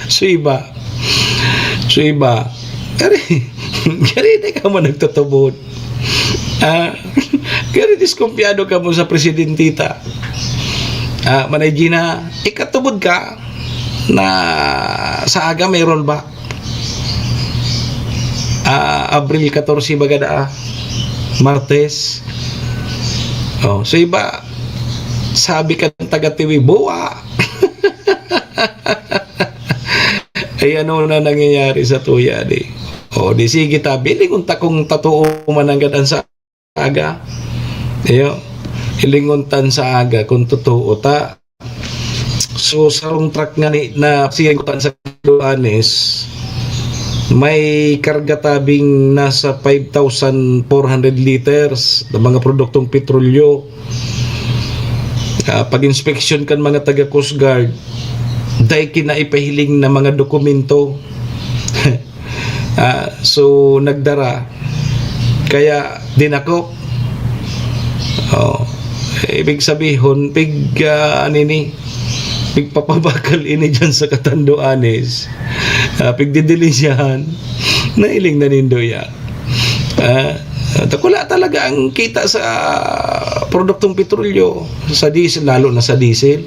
Suiba. Suiba. Kari, kari di ka mo nagtutubod. Ah, kari diskumpiyado ka mo sa presidentita. Ah, Manay Gina, ikatubod ka na sa aga may rollback. Ah, Abril katorse baga daa, Martes. Oh, so iba, sabi kan taga Tiwi, buwa. Ay ano na nangyayari sa tuya di? O di sige ta, bilingon ta kung totoo man ang gadan sa aga. Iyo, hilingon tan sa aga kung totoo ta. So, sarong truck nga ni, na siring ko tan sa Luanes, may karga tabing nasa five thousand four hundred liters na mga produktong petrolyo. Ah, pag-inspeksyon kan mga taga Coast Guard, dai kinaipahiling na mga dokumento. Ah, so, nagdara. Kaya, dinakop. Oh, ibig sabihon, pig, ah, ano ini, pigpapabakal ini dyan sa Catanduanes. Ah, pigdidilinsyahan. Nailing na nindo yan. Ah, dakula talaga ang kita sa produktong petrolyo, sa diesel, lalo na sa diesel.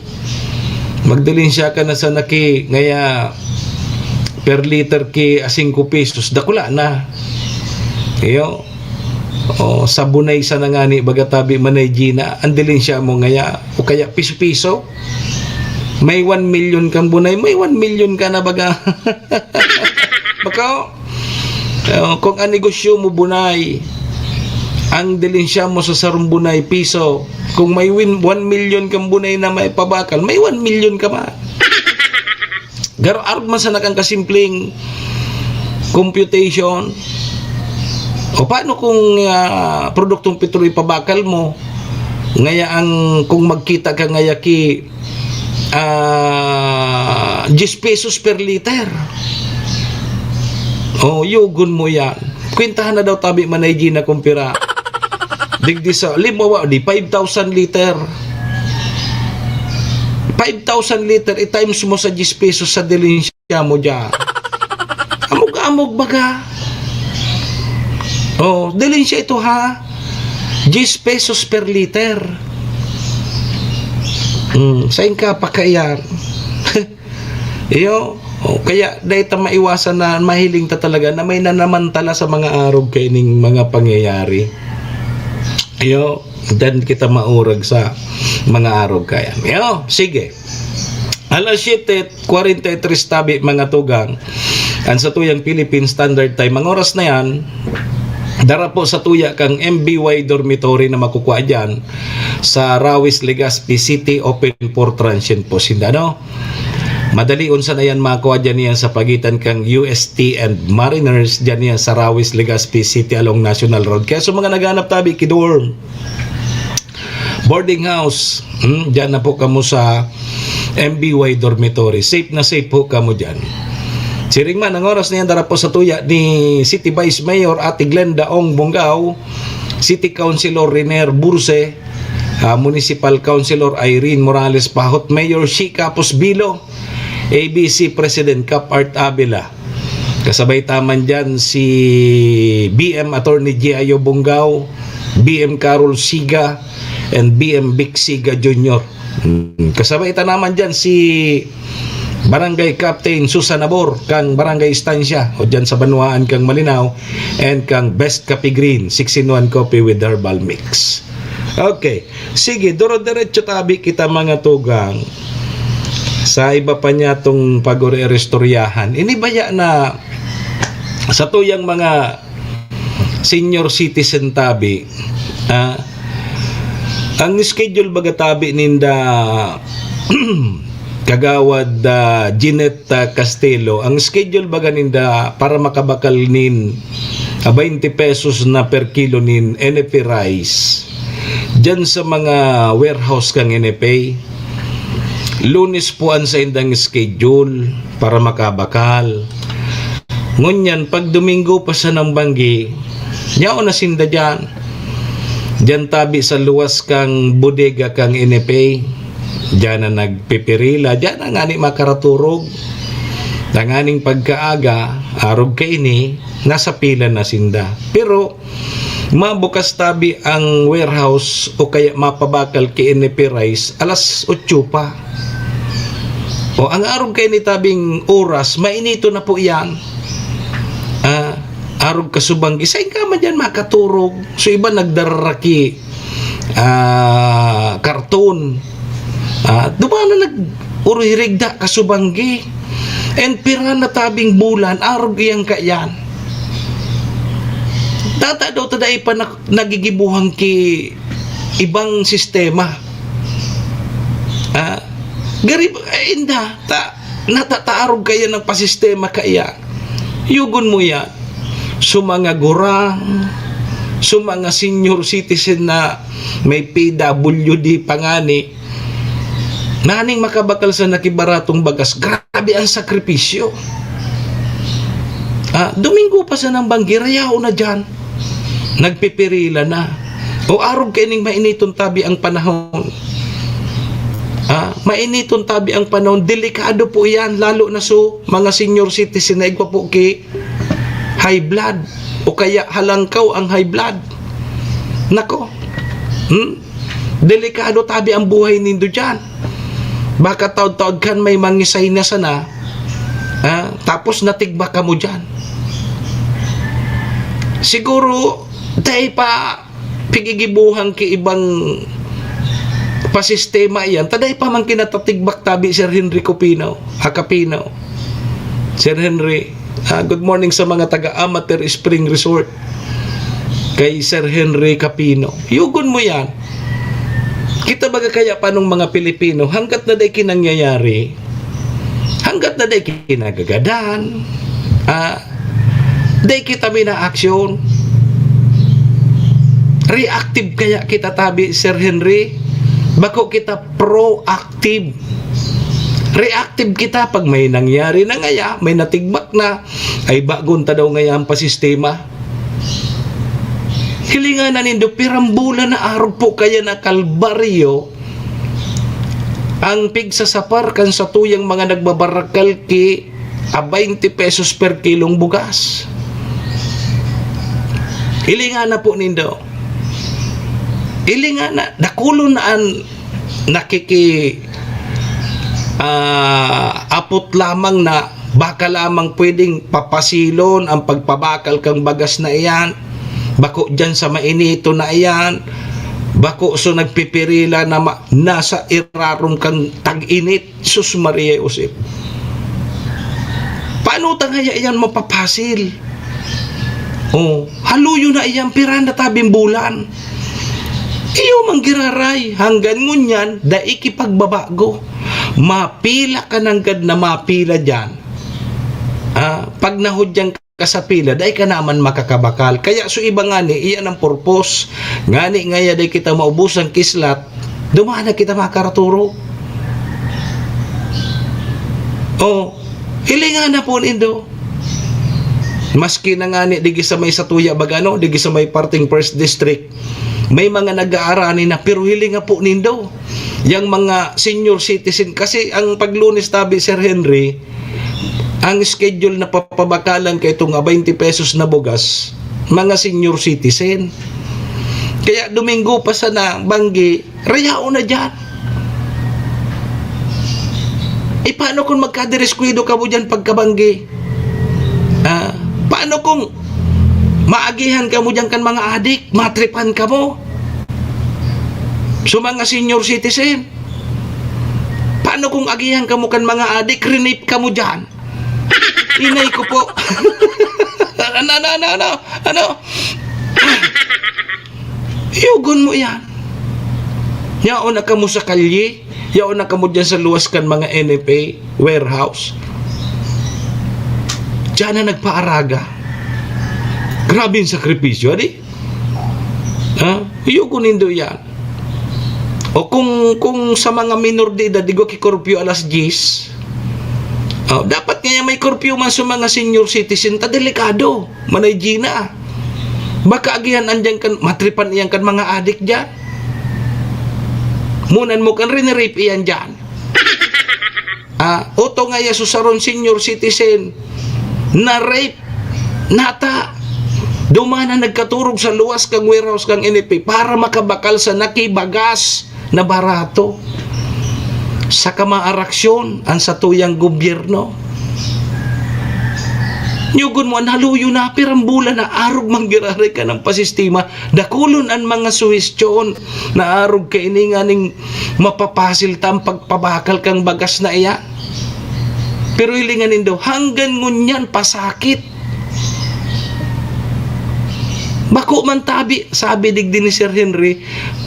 Magdilinsya ka na sa naki, ngaya per liter ki a singko pesos, dakula na. Iyo. O, sa bunay sa nangani, baga tabi Manay Gina, ang dilinsya mo ngaya, o kaya piso-piso. May one million kang bunay, may one million ka na baga. Baka, o, kung ang negosyo mo bunay, ang dilinsya mo sa sarong bunay, piso. Kung may win, one million kang bunay na may pabakal, may one million ka man. Garo arog man sana kan kasimpleng computation. O paano kung, ah, produktong petrol ipabakal mo? Ngaya ang, kung magkita ka ngaya ki, ah, diyes pesos per liter. O, yugon mo yan. Kwentahan na daw tabi Manay Gina kung pira. Digdi sa, limawa, di five thousand liter. Five thousand liter, i-times mo sa diyes pesos sa dilinsya mo dyan. Amog-amog baga. Oh, dilinsya ito ha. Diyes pesos per liter. Hmm, sain ka pa kaiyan? Iyo, o, kaya dai ta maiwasan na mahiling ta talaga na may nanamantala sa mga arog kaining mga pangyayari. Iyo, then kita maurag sa mga arog kaya. Iyo, sige. Alas siyete kwarenta y tres tabi, mga tugang, ang satuyang Philippine Standard Time. Ang oras na yan, dara po sa tuya kang M B Y Dormitory na makukuha dyan sa Rawis, Legazpi City, open for transient po sinda, no? Madali unsa na yan makuha dyan yan sa pagitan kang U S T and Mariners dyan yan sa Rawis, Legazpi City along National Road. Kaya sa mga naghanap tabi, kidorm, boarding house, hmm, dyan na po kamo sa M B Y Dormitory. Safe na safe po kamo dyan. Siring man, ang oras na yan, dara po sa tuya ni City Vice Mayor Ate Glenda Ong Bongao, City Councilor Riner Burse, ah, Municipal Councilor Irene Morales Pahot, Mayor Shi Capos Bilo, A B C President Cap Art Avila. Kasabay ta man dyan si B M Attorney G I O Bongao, B M Carol Siga, and B M Vic Siga Junior. Hmm, kasabay ta naman dyan si Barangay Captain Susan Abor kang Barangay Estancia o dyan sa Banwaan kang Malinao and kang Best Coffee Green, six in one coffee with herbal mix. Okay. Sige, duro-diretso tabi kita, mga tugang. Sa iba pa niya tong pag-uri-istoryahan. Ini baya na Sa tuyang mga senior citizen tabi, ah, ang schedule baga tabi ninda, Kagawad, ah, Jeanette, ah, Castelo, ang schedule baga ninda para makabakal nin, ah, twenty pesos na per kilo nin N F A rice diyan sa mga warehouse kan N F A, Lunes po ang saindang schedule para makabakal. Ngunyan, pag Domingo pa sa nang banggi, yaon na sinda diyan. Diyan tabi sa luwas kang bodega kang N F A. Diyan na nagpipirila, diyan na ngani makaraturog. Tanganing pagkaaga, arog kaini, nasa pila na sinda. Pero mabukas tabi ang warehouse o kaya mapabakal ki N F A rice alas otso pa. O, ang arog kaini tabing oras, mainito na po iyan. Ah, arog kasubanggi. Sain ka man diyan makaturog? So, iba nagdararaki, ah, karton. Ah, duman na nag-urihirigda kasubanggi. And pira na tabing bulan, arog iyang kaiyan. Tata daw ta dai pa nak-, nagigibuhan ki ibang sistema. Ah, garib, eh, inda, ta, natataarog kaya ng pasistema kaya. Yugon mo yan. So, mga gurang, so, mga senior citizen na may P W D pa ngani, naning makabakal sa nakibaratong bagas, grabe ang sakripisyo. Ah, Domingo pa sa nang banggi, rayaw na diyan. Nagpipirila na. O arog kaining mainiton tabi ang panahon. Ah, mainiton tabi ang panahon, delikado po iyan, lalo na so mga senior citizen na igwa po ki high blood o kaya halangkaw ang high blood. Nako. Hmm? Delikado tabi ang buhay nindo diyan. Baka taod-taod kan may mangisay na sana, ah, tapos natigbak kamo diyan. Siguro, dai pa pigigibuhan ki ibang pasistema iyan, ta dai pa man kinatatigbak tabi, Sir Henry Cupino, ah, Capino. Sir Henry, ah, good morning sa mga taga Amateur Spring Resort. Kay Sir Henry Capino. Yugon mo yan. Kita baga kaya pa nung mga Pilipino, hanggat na dai ki nangyayari, hanggat na dai ki nagagadan, ah, dai kita minaaksyon. Reactive kaya kita tabi, Sir Henry. Bako kita proactive. Reactive kita pag may nangyari na ngaya, may natigbak na, ay bagon ta daw ngaya ang pasistema. Hilinga na nindo, pirambulan na arog po kaya na kalbaryo ang pigsasapar kan satuyang mga nagbabarakal ki a twenty pesos per kilong bugas. Hilinga na po nindo. Hilinga na, dakulon na an nakiki-, ah, apot lamang na baka lamang pwedeng papasilon ang pagpabakal kang bagas na iyan. Bako diyan sa mainito na iyan. Bako so nagpipirila na ma-, nasa irarom kang tag-init. Sus Maria Josep. Paano ta ngaya iyan mapapasil? Oh, haluyo na iyan, pira na tabing bulan. Iyo man giraray, hanggan ngunyan, dai ki pagbabago. Mapila ka nanggad na mapila diyan. Ah, pag nahudyan ka sa pila, dai ka naman makakabakal. Kaya so iba ngani, iyan ang purpose. Ngani ngaya dai kita maubos ang kislat, duman na kita makaraturog. Oh, hilinga na po nindo. Maski na ngani digi sa may satuya baga, no? Digi sa may parting First District, may mga nag-aarani na, pero hilinga po nindo. Yang mga senior citizen, kasi ang pag-Lunes tabi, Sir Henry, ang schedule na papabakalan kay itong twenty pesos na bugas, mga senior citizen. Kaya Domingo pa sana banggi, rayaon na diyan. E, paano kung magkadiriskwado kamo diyan pagkabanggi? Ah, paano kung maagihan kamo diyan kan mga adik, matripan kamo? So, mga senior citizen, paano kung agihan kamo kan mga adik, rinip kamo diyan? Inay ko po. Ano, ano, ano, ano? Ano? Yugon mo yan. Yaon na kamo sa kalye, yaon na kamo dyan sa luwas kan mga N F A warehouse. Diyan na nagpaaraga. Grabe yung sakripisyo, di? Ha? Yugon nindo yan. O kung, kung sa mga minor de edad, di ko kikurpyo alas diyes. Oh, dapat nga may curfew man sa mga senior citizen, ta delikado. Manay Gina. Baka agihan andyan kan, matripan iyan kan mga adik dyan. Munan mo kan rinirape iyan dyan. Ah, oto nga iya susaron senior citizen na rape, nata. Duman na nagkaturog sa luwas kang warehouse kang N F A para makabakal sa nakibagas na barato. Saka maaraksyon ang satuyang gobyerno. Nyugon mo, an haluyo na, pirang bulan na arog manggiraray ka ng pasistima. Dakulon an mga suhestyon na arog kaini nganing mapapasil ta ang pagpabakal kang bagas na iyan. Pero hilingan nindo, hanggan ngunyan pasakit. Bako man tabi, sabi digdi ni Sir Henry,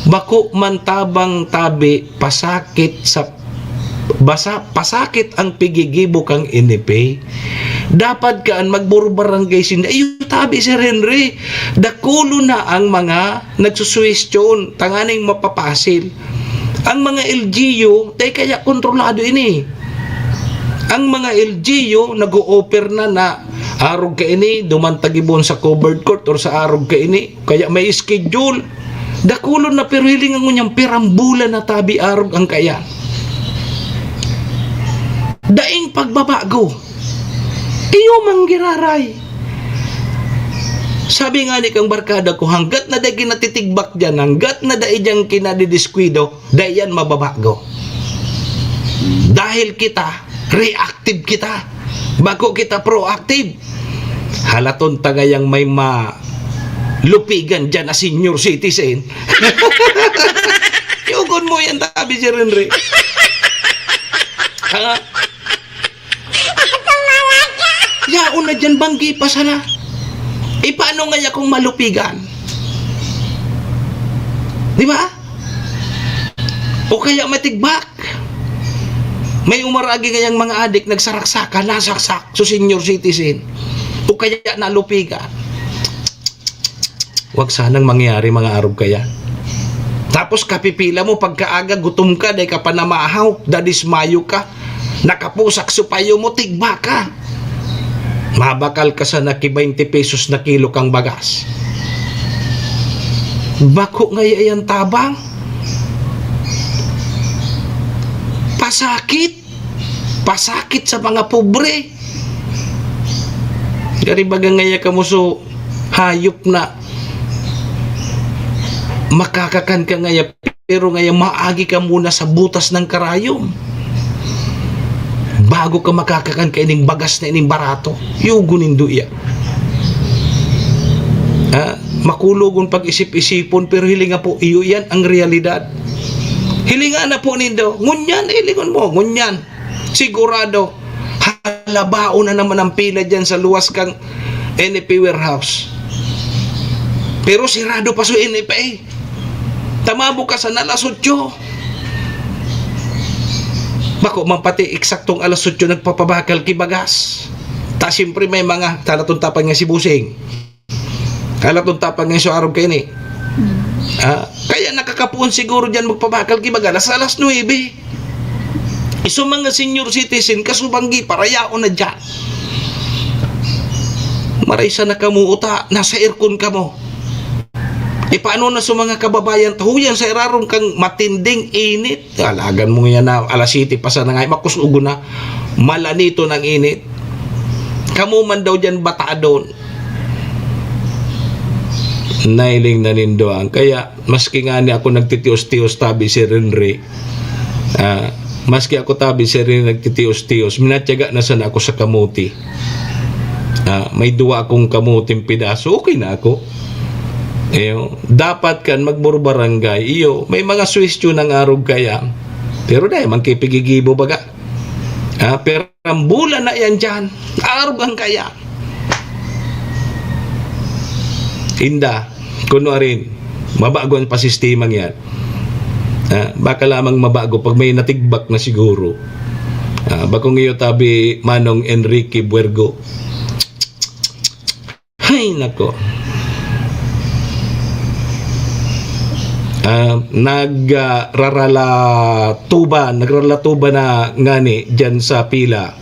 bako man tabang tabi, pasakit sa basa, pasakit ang pigigibo kang N F A. Dapat kaan magburbarangay sinda. Iyo tabi, Sir Henry, dakulo na ang mga nagsusuwestiyon tanganing mapapasil. Ang mga L G U, tay kaya kontrolado ini. Ang mga L G U nag-o-offer na na arog kaini, duman ta gibon sa covered court or sa arog kaini, kaya may schedule. Dakulon na, pero hilingan ko niyang pirang bulan na tabi arog ang kaya. Daing pagbabago. Iyo manggiraray. Sabi nga ni kang barkada ko, hanggat na dai kinatitigbak diyan, hanggat na dai diyan kinadidiskwida, dai yan mababago. Dahil kita, reactive kita. Bako kita proactive. Halaton ta ngayang may malupigan diyan na senior citizen. Yugon mo yan, tabi, Sir Henry. Ha? Yaon na diyan, banggi pa sana. E, paano ngaya kung malupigan? Di ba? O kaya matigbak. May umaragi ngayang mga adik, nagsaraksaka, nasaksak, so senior citizen. O kaya nalupigan. Wag sanang mangyari, mga arog kaya. Tapos kapipila mo, pagkaaga, gutom ka, dai ka pa namahaw, dadismayo ka, nakapusak so payo mo, tigba ka. Mabakal ka sa naki twenty pesos na kilo kang bagas. Bako ngaya yan tabang. Pasakit. Pasakit sa mga pobre. Gari baga ngaya kamo so hayop na makakakan ka ngaya, pero ngaya maagi ka muna sa butas ng karayom bago ka makakakan kaining bagas na ining barato. Yugo nindo iya. Ha? Makulogon pag-isip-isipon, pero hilinga po, iyo yan ang realidad. Hilinga na po nindo. Ngunyan, hilingon mo, ngunyan. Sigurado, halabaon na naman ang pila dyan sa luwas kang N F A warehouse. Pero sirado pa so N F A. Tama bukasan na alas otso. Bako man pati eksaktong alas otso nagpapabakal ki bagas. Ta siyempre may mga talaton tapang nga si Busing. Talaton tapang nga so arog kaini. Ah, kaya nakakapuon siguro diyan magpabakal ki bagas alas nuebe. Iso mga senior citizen, kasubanggi, parayaon na diyan. Maraysa na kamo uta, nasa aircon kamo. E, paano na sa mga kababayan ta? Huyan sa irarom kang matinding init. Alagan mo yan na alas siyete pa sana nga, makusugo na. Malanito ng init. Kamo man daw dyan batadon. Nailing na nindo ang. Kaya, maski nga ni ako nagtitios-tios tabi si Renre, ah, maski ako tabi si Renre nagtitios-tios, minatyaga na sana ako sa kamuti. Ah, may duwa akong kamuting pidaso, okay na ako. Iyo, dapat kan magburbarangay. Iyo, may mga suwestyon ng arog kaya. Pero dahil man kay pigigibo baga. Ah, pero ang bulan na yan dyan, arog ang kaya. Inda, kunwarin, mabago an pasistemang yan. Ah, baka lamang mabago pag may natigbak na siguro. Ah, bakong iyo tabi, Manong Enrique Buergo. Hay, nako. Ah, nag, ah, raralatuba, nagralatuba na ngani dyan sa pila.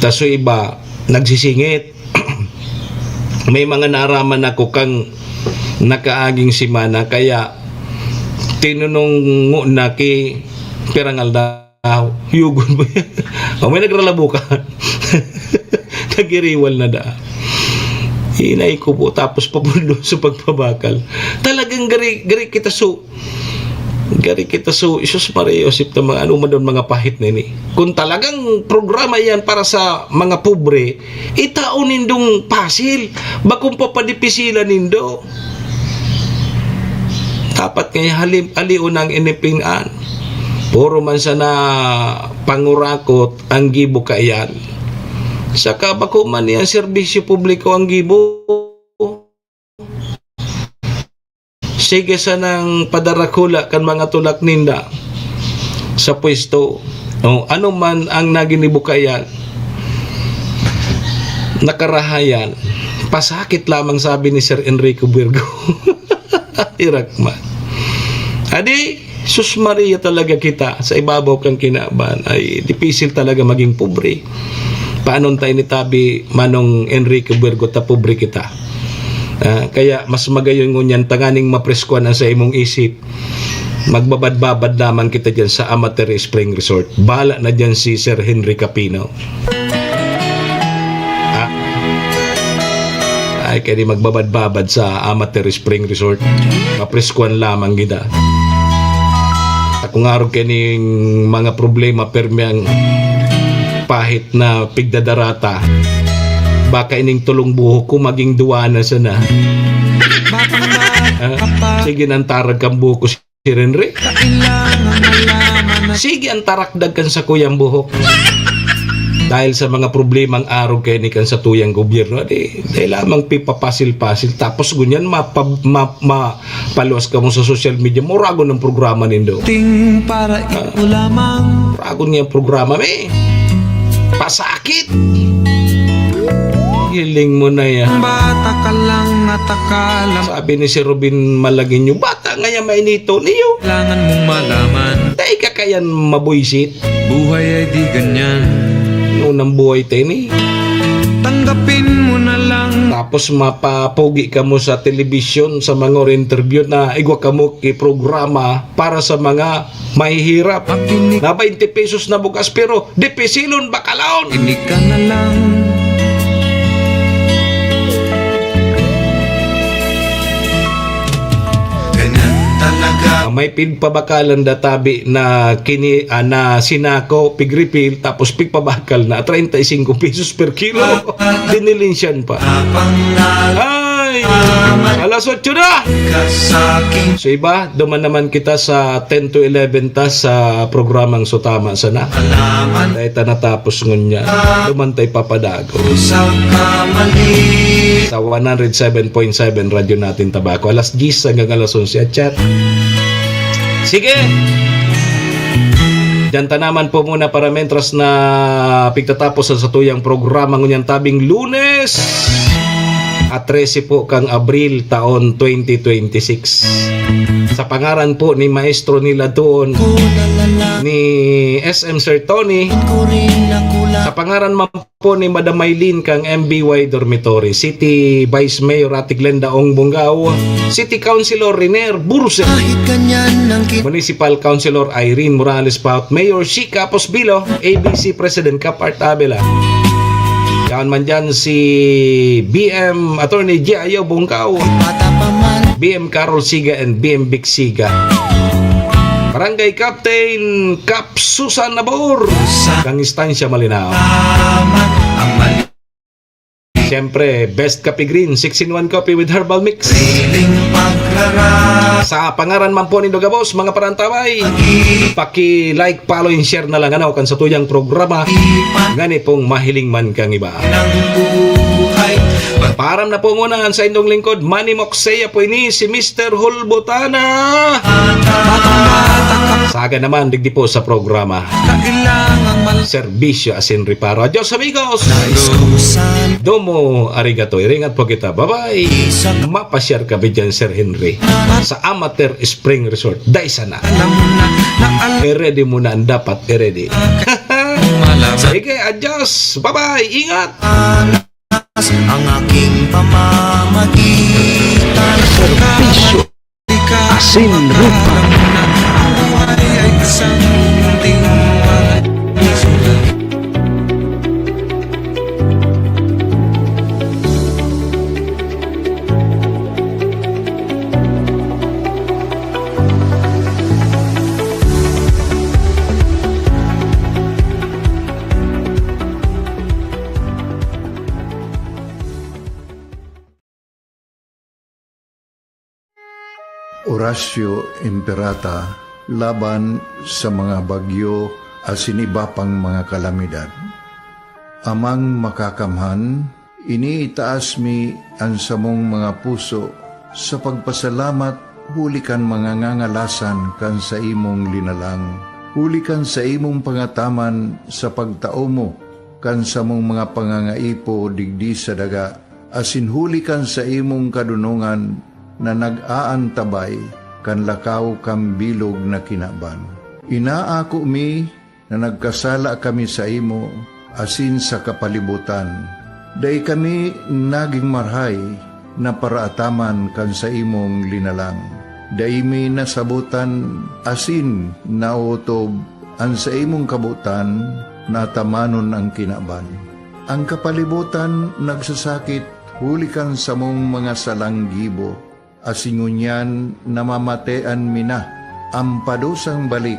Tas yung iba, nagsisingit. May mga naaraman ako kang nakaaging semana, kaya tinunong na ki pirang aldaw. Yugon mo yan. O, may nagralabo ka. Nagiriwal na da. Hinay ko po, tapos papulo sa pagpabakal. Talagang gari, gari kita so, gari kita so, Jesus Maria Josep, na mga ano man daw mga pahit na ini. Kung talagang programa yan para sa mga pobre, itao nindong pasil. Bakong papadipisilan nindo. Dapat kaya halim, alion ang inipingan. Puro man sana pangurakot ang gibo kaiyan. Saka bako man niya serbisyo publiko ang gibo. Sige sanang padarakula kan mga tulak ninda sa pwesto. O, ano man ang naginibo kaiyan, nakarahayan, pasakit lamang, sabi ni Sir Enrico Virgo. Irak man. Adi, sus Maria talaga kita sa ibabaw kang kinaban. Ay, dipisil talaga maging pobre. Paano tayo ni tabi, Manong Enrique Buergo, ta pobre kita? Ah, kaya mas magayon ngunyan tanganing mapreskuhan ang sa imong isip. Magbabad-babad lamang kita dyan sa Amateri Spring Resort. Bahala na dyan si Sir Henry Capino. Ah. Ay, kaya di magbabad-babad sa Amateri Spring Resort. Mapreskuhan lamang kita. Kung arog kaning mga problema, permi ang pahit na pigdadarata. Baka ining tulong buhok ko maging duwa na sana. Ah, sige, nantarag kang buhok ko, Sir Henry. Sige, ang tarakdag kan sakuyang buhok. Dahil sa mga problemang arog kaini kan satuyang gobyerno, di, di lamang pipapasil-pasil. Tapos ngunyan, mapa-, ma-, ma-, paluwas kamo sa social media, mauragon ang programa nindo. Ting para Ah. imo lamang. Mauragon nga ang programa, me. Pasakit. Hiling mo na yan. Bata ka lang at akala Sabi ni Sir Robin Malagueño, "Bata nga yan, mainito niyo." Kailangan mong malaman. Dai ka kayan mabuisit. Buhay ay di ganyan. Unang buhay tayo ni. Tanggapin mo na lang. Tapos mapapogi ka mo sa telebisyon, sa mga interview na igwa ka mo ki programa para sa mga mahihirap. Makinig. Na twenty pesos na bugas, pero dipisilon, bakalaon. Makinig ka na lang. Ganyan talaga. May pigpabakalan da tabi na kini, ah, na sinako, pig-refill, tapos pigpabakal na treinta y cinco pesos per kilo. Dinilinsyan pa. Ay! Alas otso na! Sa iba, duman naman kita sa ten to eleven ta sa programang Sutama Sana. Dahil ta natapos ngunyan. Duman ta ipapadago. Sa one hundred seven point seven Radyo Natin Tabaco. Alas diyes hanggang alas onse at chat. Sige! Diyan ta naman po muna para mentras na pigtatapos sa satuyang programa ngunyan tabing Lunes, a trese po kang Abril, taon twenty twenty-six. Sa pangaran po ni Maestro Nila Tuon, ni S M Sir Tony, sa pangaran man po ni Madam Maylene kang M B Y Dormitory, City Vice Mayor Ate Glenda Ong Bongao, City Councilor Riner Burse, Kahit ganyan ang ki- Municipal Councilor Irene Morales Paut, Mayor Chica Posbilo, A B C President Cap Art Abela. Yaon man dyan si B M Attorney J I O Bongao, Bata pa man. B M Carol Siga and B M Vic Siga. Barangay Captain Cap Susan Nabor, Sa- kang Estancia Malinao. Tama ang mali. Siyempre, Best Coffee Green, six-in-one coffee with herbal mix. Sa pangaran man po nindo gabos, mga parantabay, paki-like, follow, and share na lang, ano, kan satuyang programa. Ngani pong mahiling man kang iba. Param na po muna ang sa indong lingkod, Manny Moxea po ini, si Mister Hulbutana. Saga naman, digdi po sa programa. Serbisyo asin reparo. Adios, amigos! Domo arigato. Iringat po kita. Bye-bye. Mapashare kami dyan, Sir Henry. Sa Amateur Spring Resort. Dai sana. I-ready mo na ang dapat i-ready. Sige, adios. Bye-bye. Ingat. Ang aking pamamagitan. Serbisyo asin rupa. Orasyo Imperata laban sa mga bagyo asin iba pang mga kalamidad. Amang Makakamhan, iniitaas mi an samong mga puso sa pagpasalamat huli kan mga ngangalasan kan saimong linalang, huli kan saimong pangataman sa pagtao mo kan samong mga pangangaipo digdi sa daga, asin huli kan saimong kadonongan na nag-aantabay kan lakaw kan bilog na kinaban. Inaako mi na nagkasala kami saimo asin sa kapalibotan. Dai kami nagin marahay na paraataman kan saimong linalang. Dai mi nasabotan asin naotob an saimong kabotan na atamanon an kinaban. An kapalibotan nagsasakit huli kan samong mga salang gibo, asin ngunyan namamatean mi na an padusang balik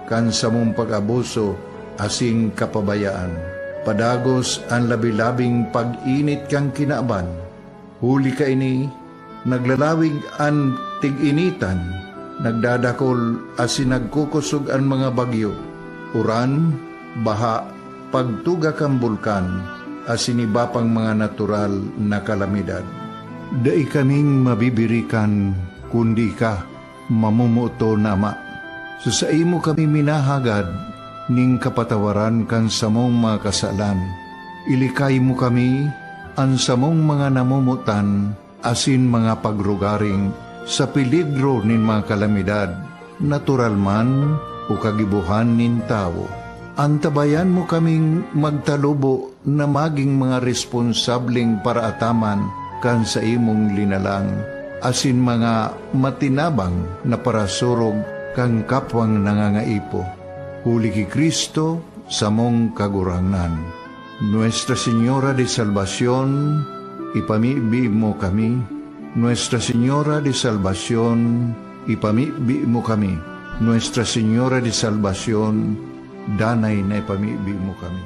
kan samong pag-abuso asin kapabayaan. Padagos an labi-labing pag-init kan kinaban. Huli kaini, naglalawig an tig-initan, nagdadakol asin nagkukosog an mga bagyo, uran, baha, pagtuga kan bulkan, asin iba pang mga natural na kalamidad. Dai kaming mabibirikan kundi ika, mamomoton na Ama. Sa saimo kami minahagad nin kapatawaran kan samong mga kasalan. Ilikay mo kami, an samong mga namomotan, asin mga pagrugaring sa peligro nin mga kalamidad, natural man o kagibohan nin tawo. Antabayan mo kaming magtalubo na magin mga responsableng paraataman kan saimong linalang, asin mga matinabang na parasurog kan kapwang nangangaipo. Huli ki Cristo, samong Kagurangnan. Nuestra Señora de Salvacion, ipamibi mo kami. Nuestra Señora de Salvacion, ipamibi mo kami. Nuestra Señora de Salvacion, danay na ipamibi mo kami.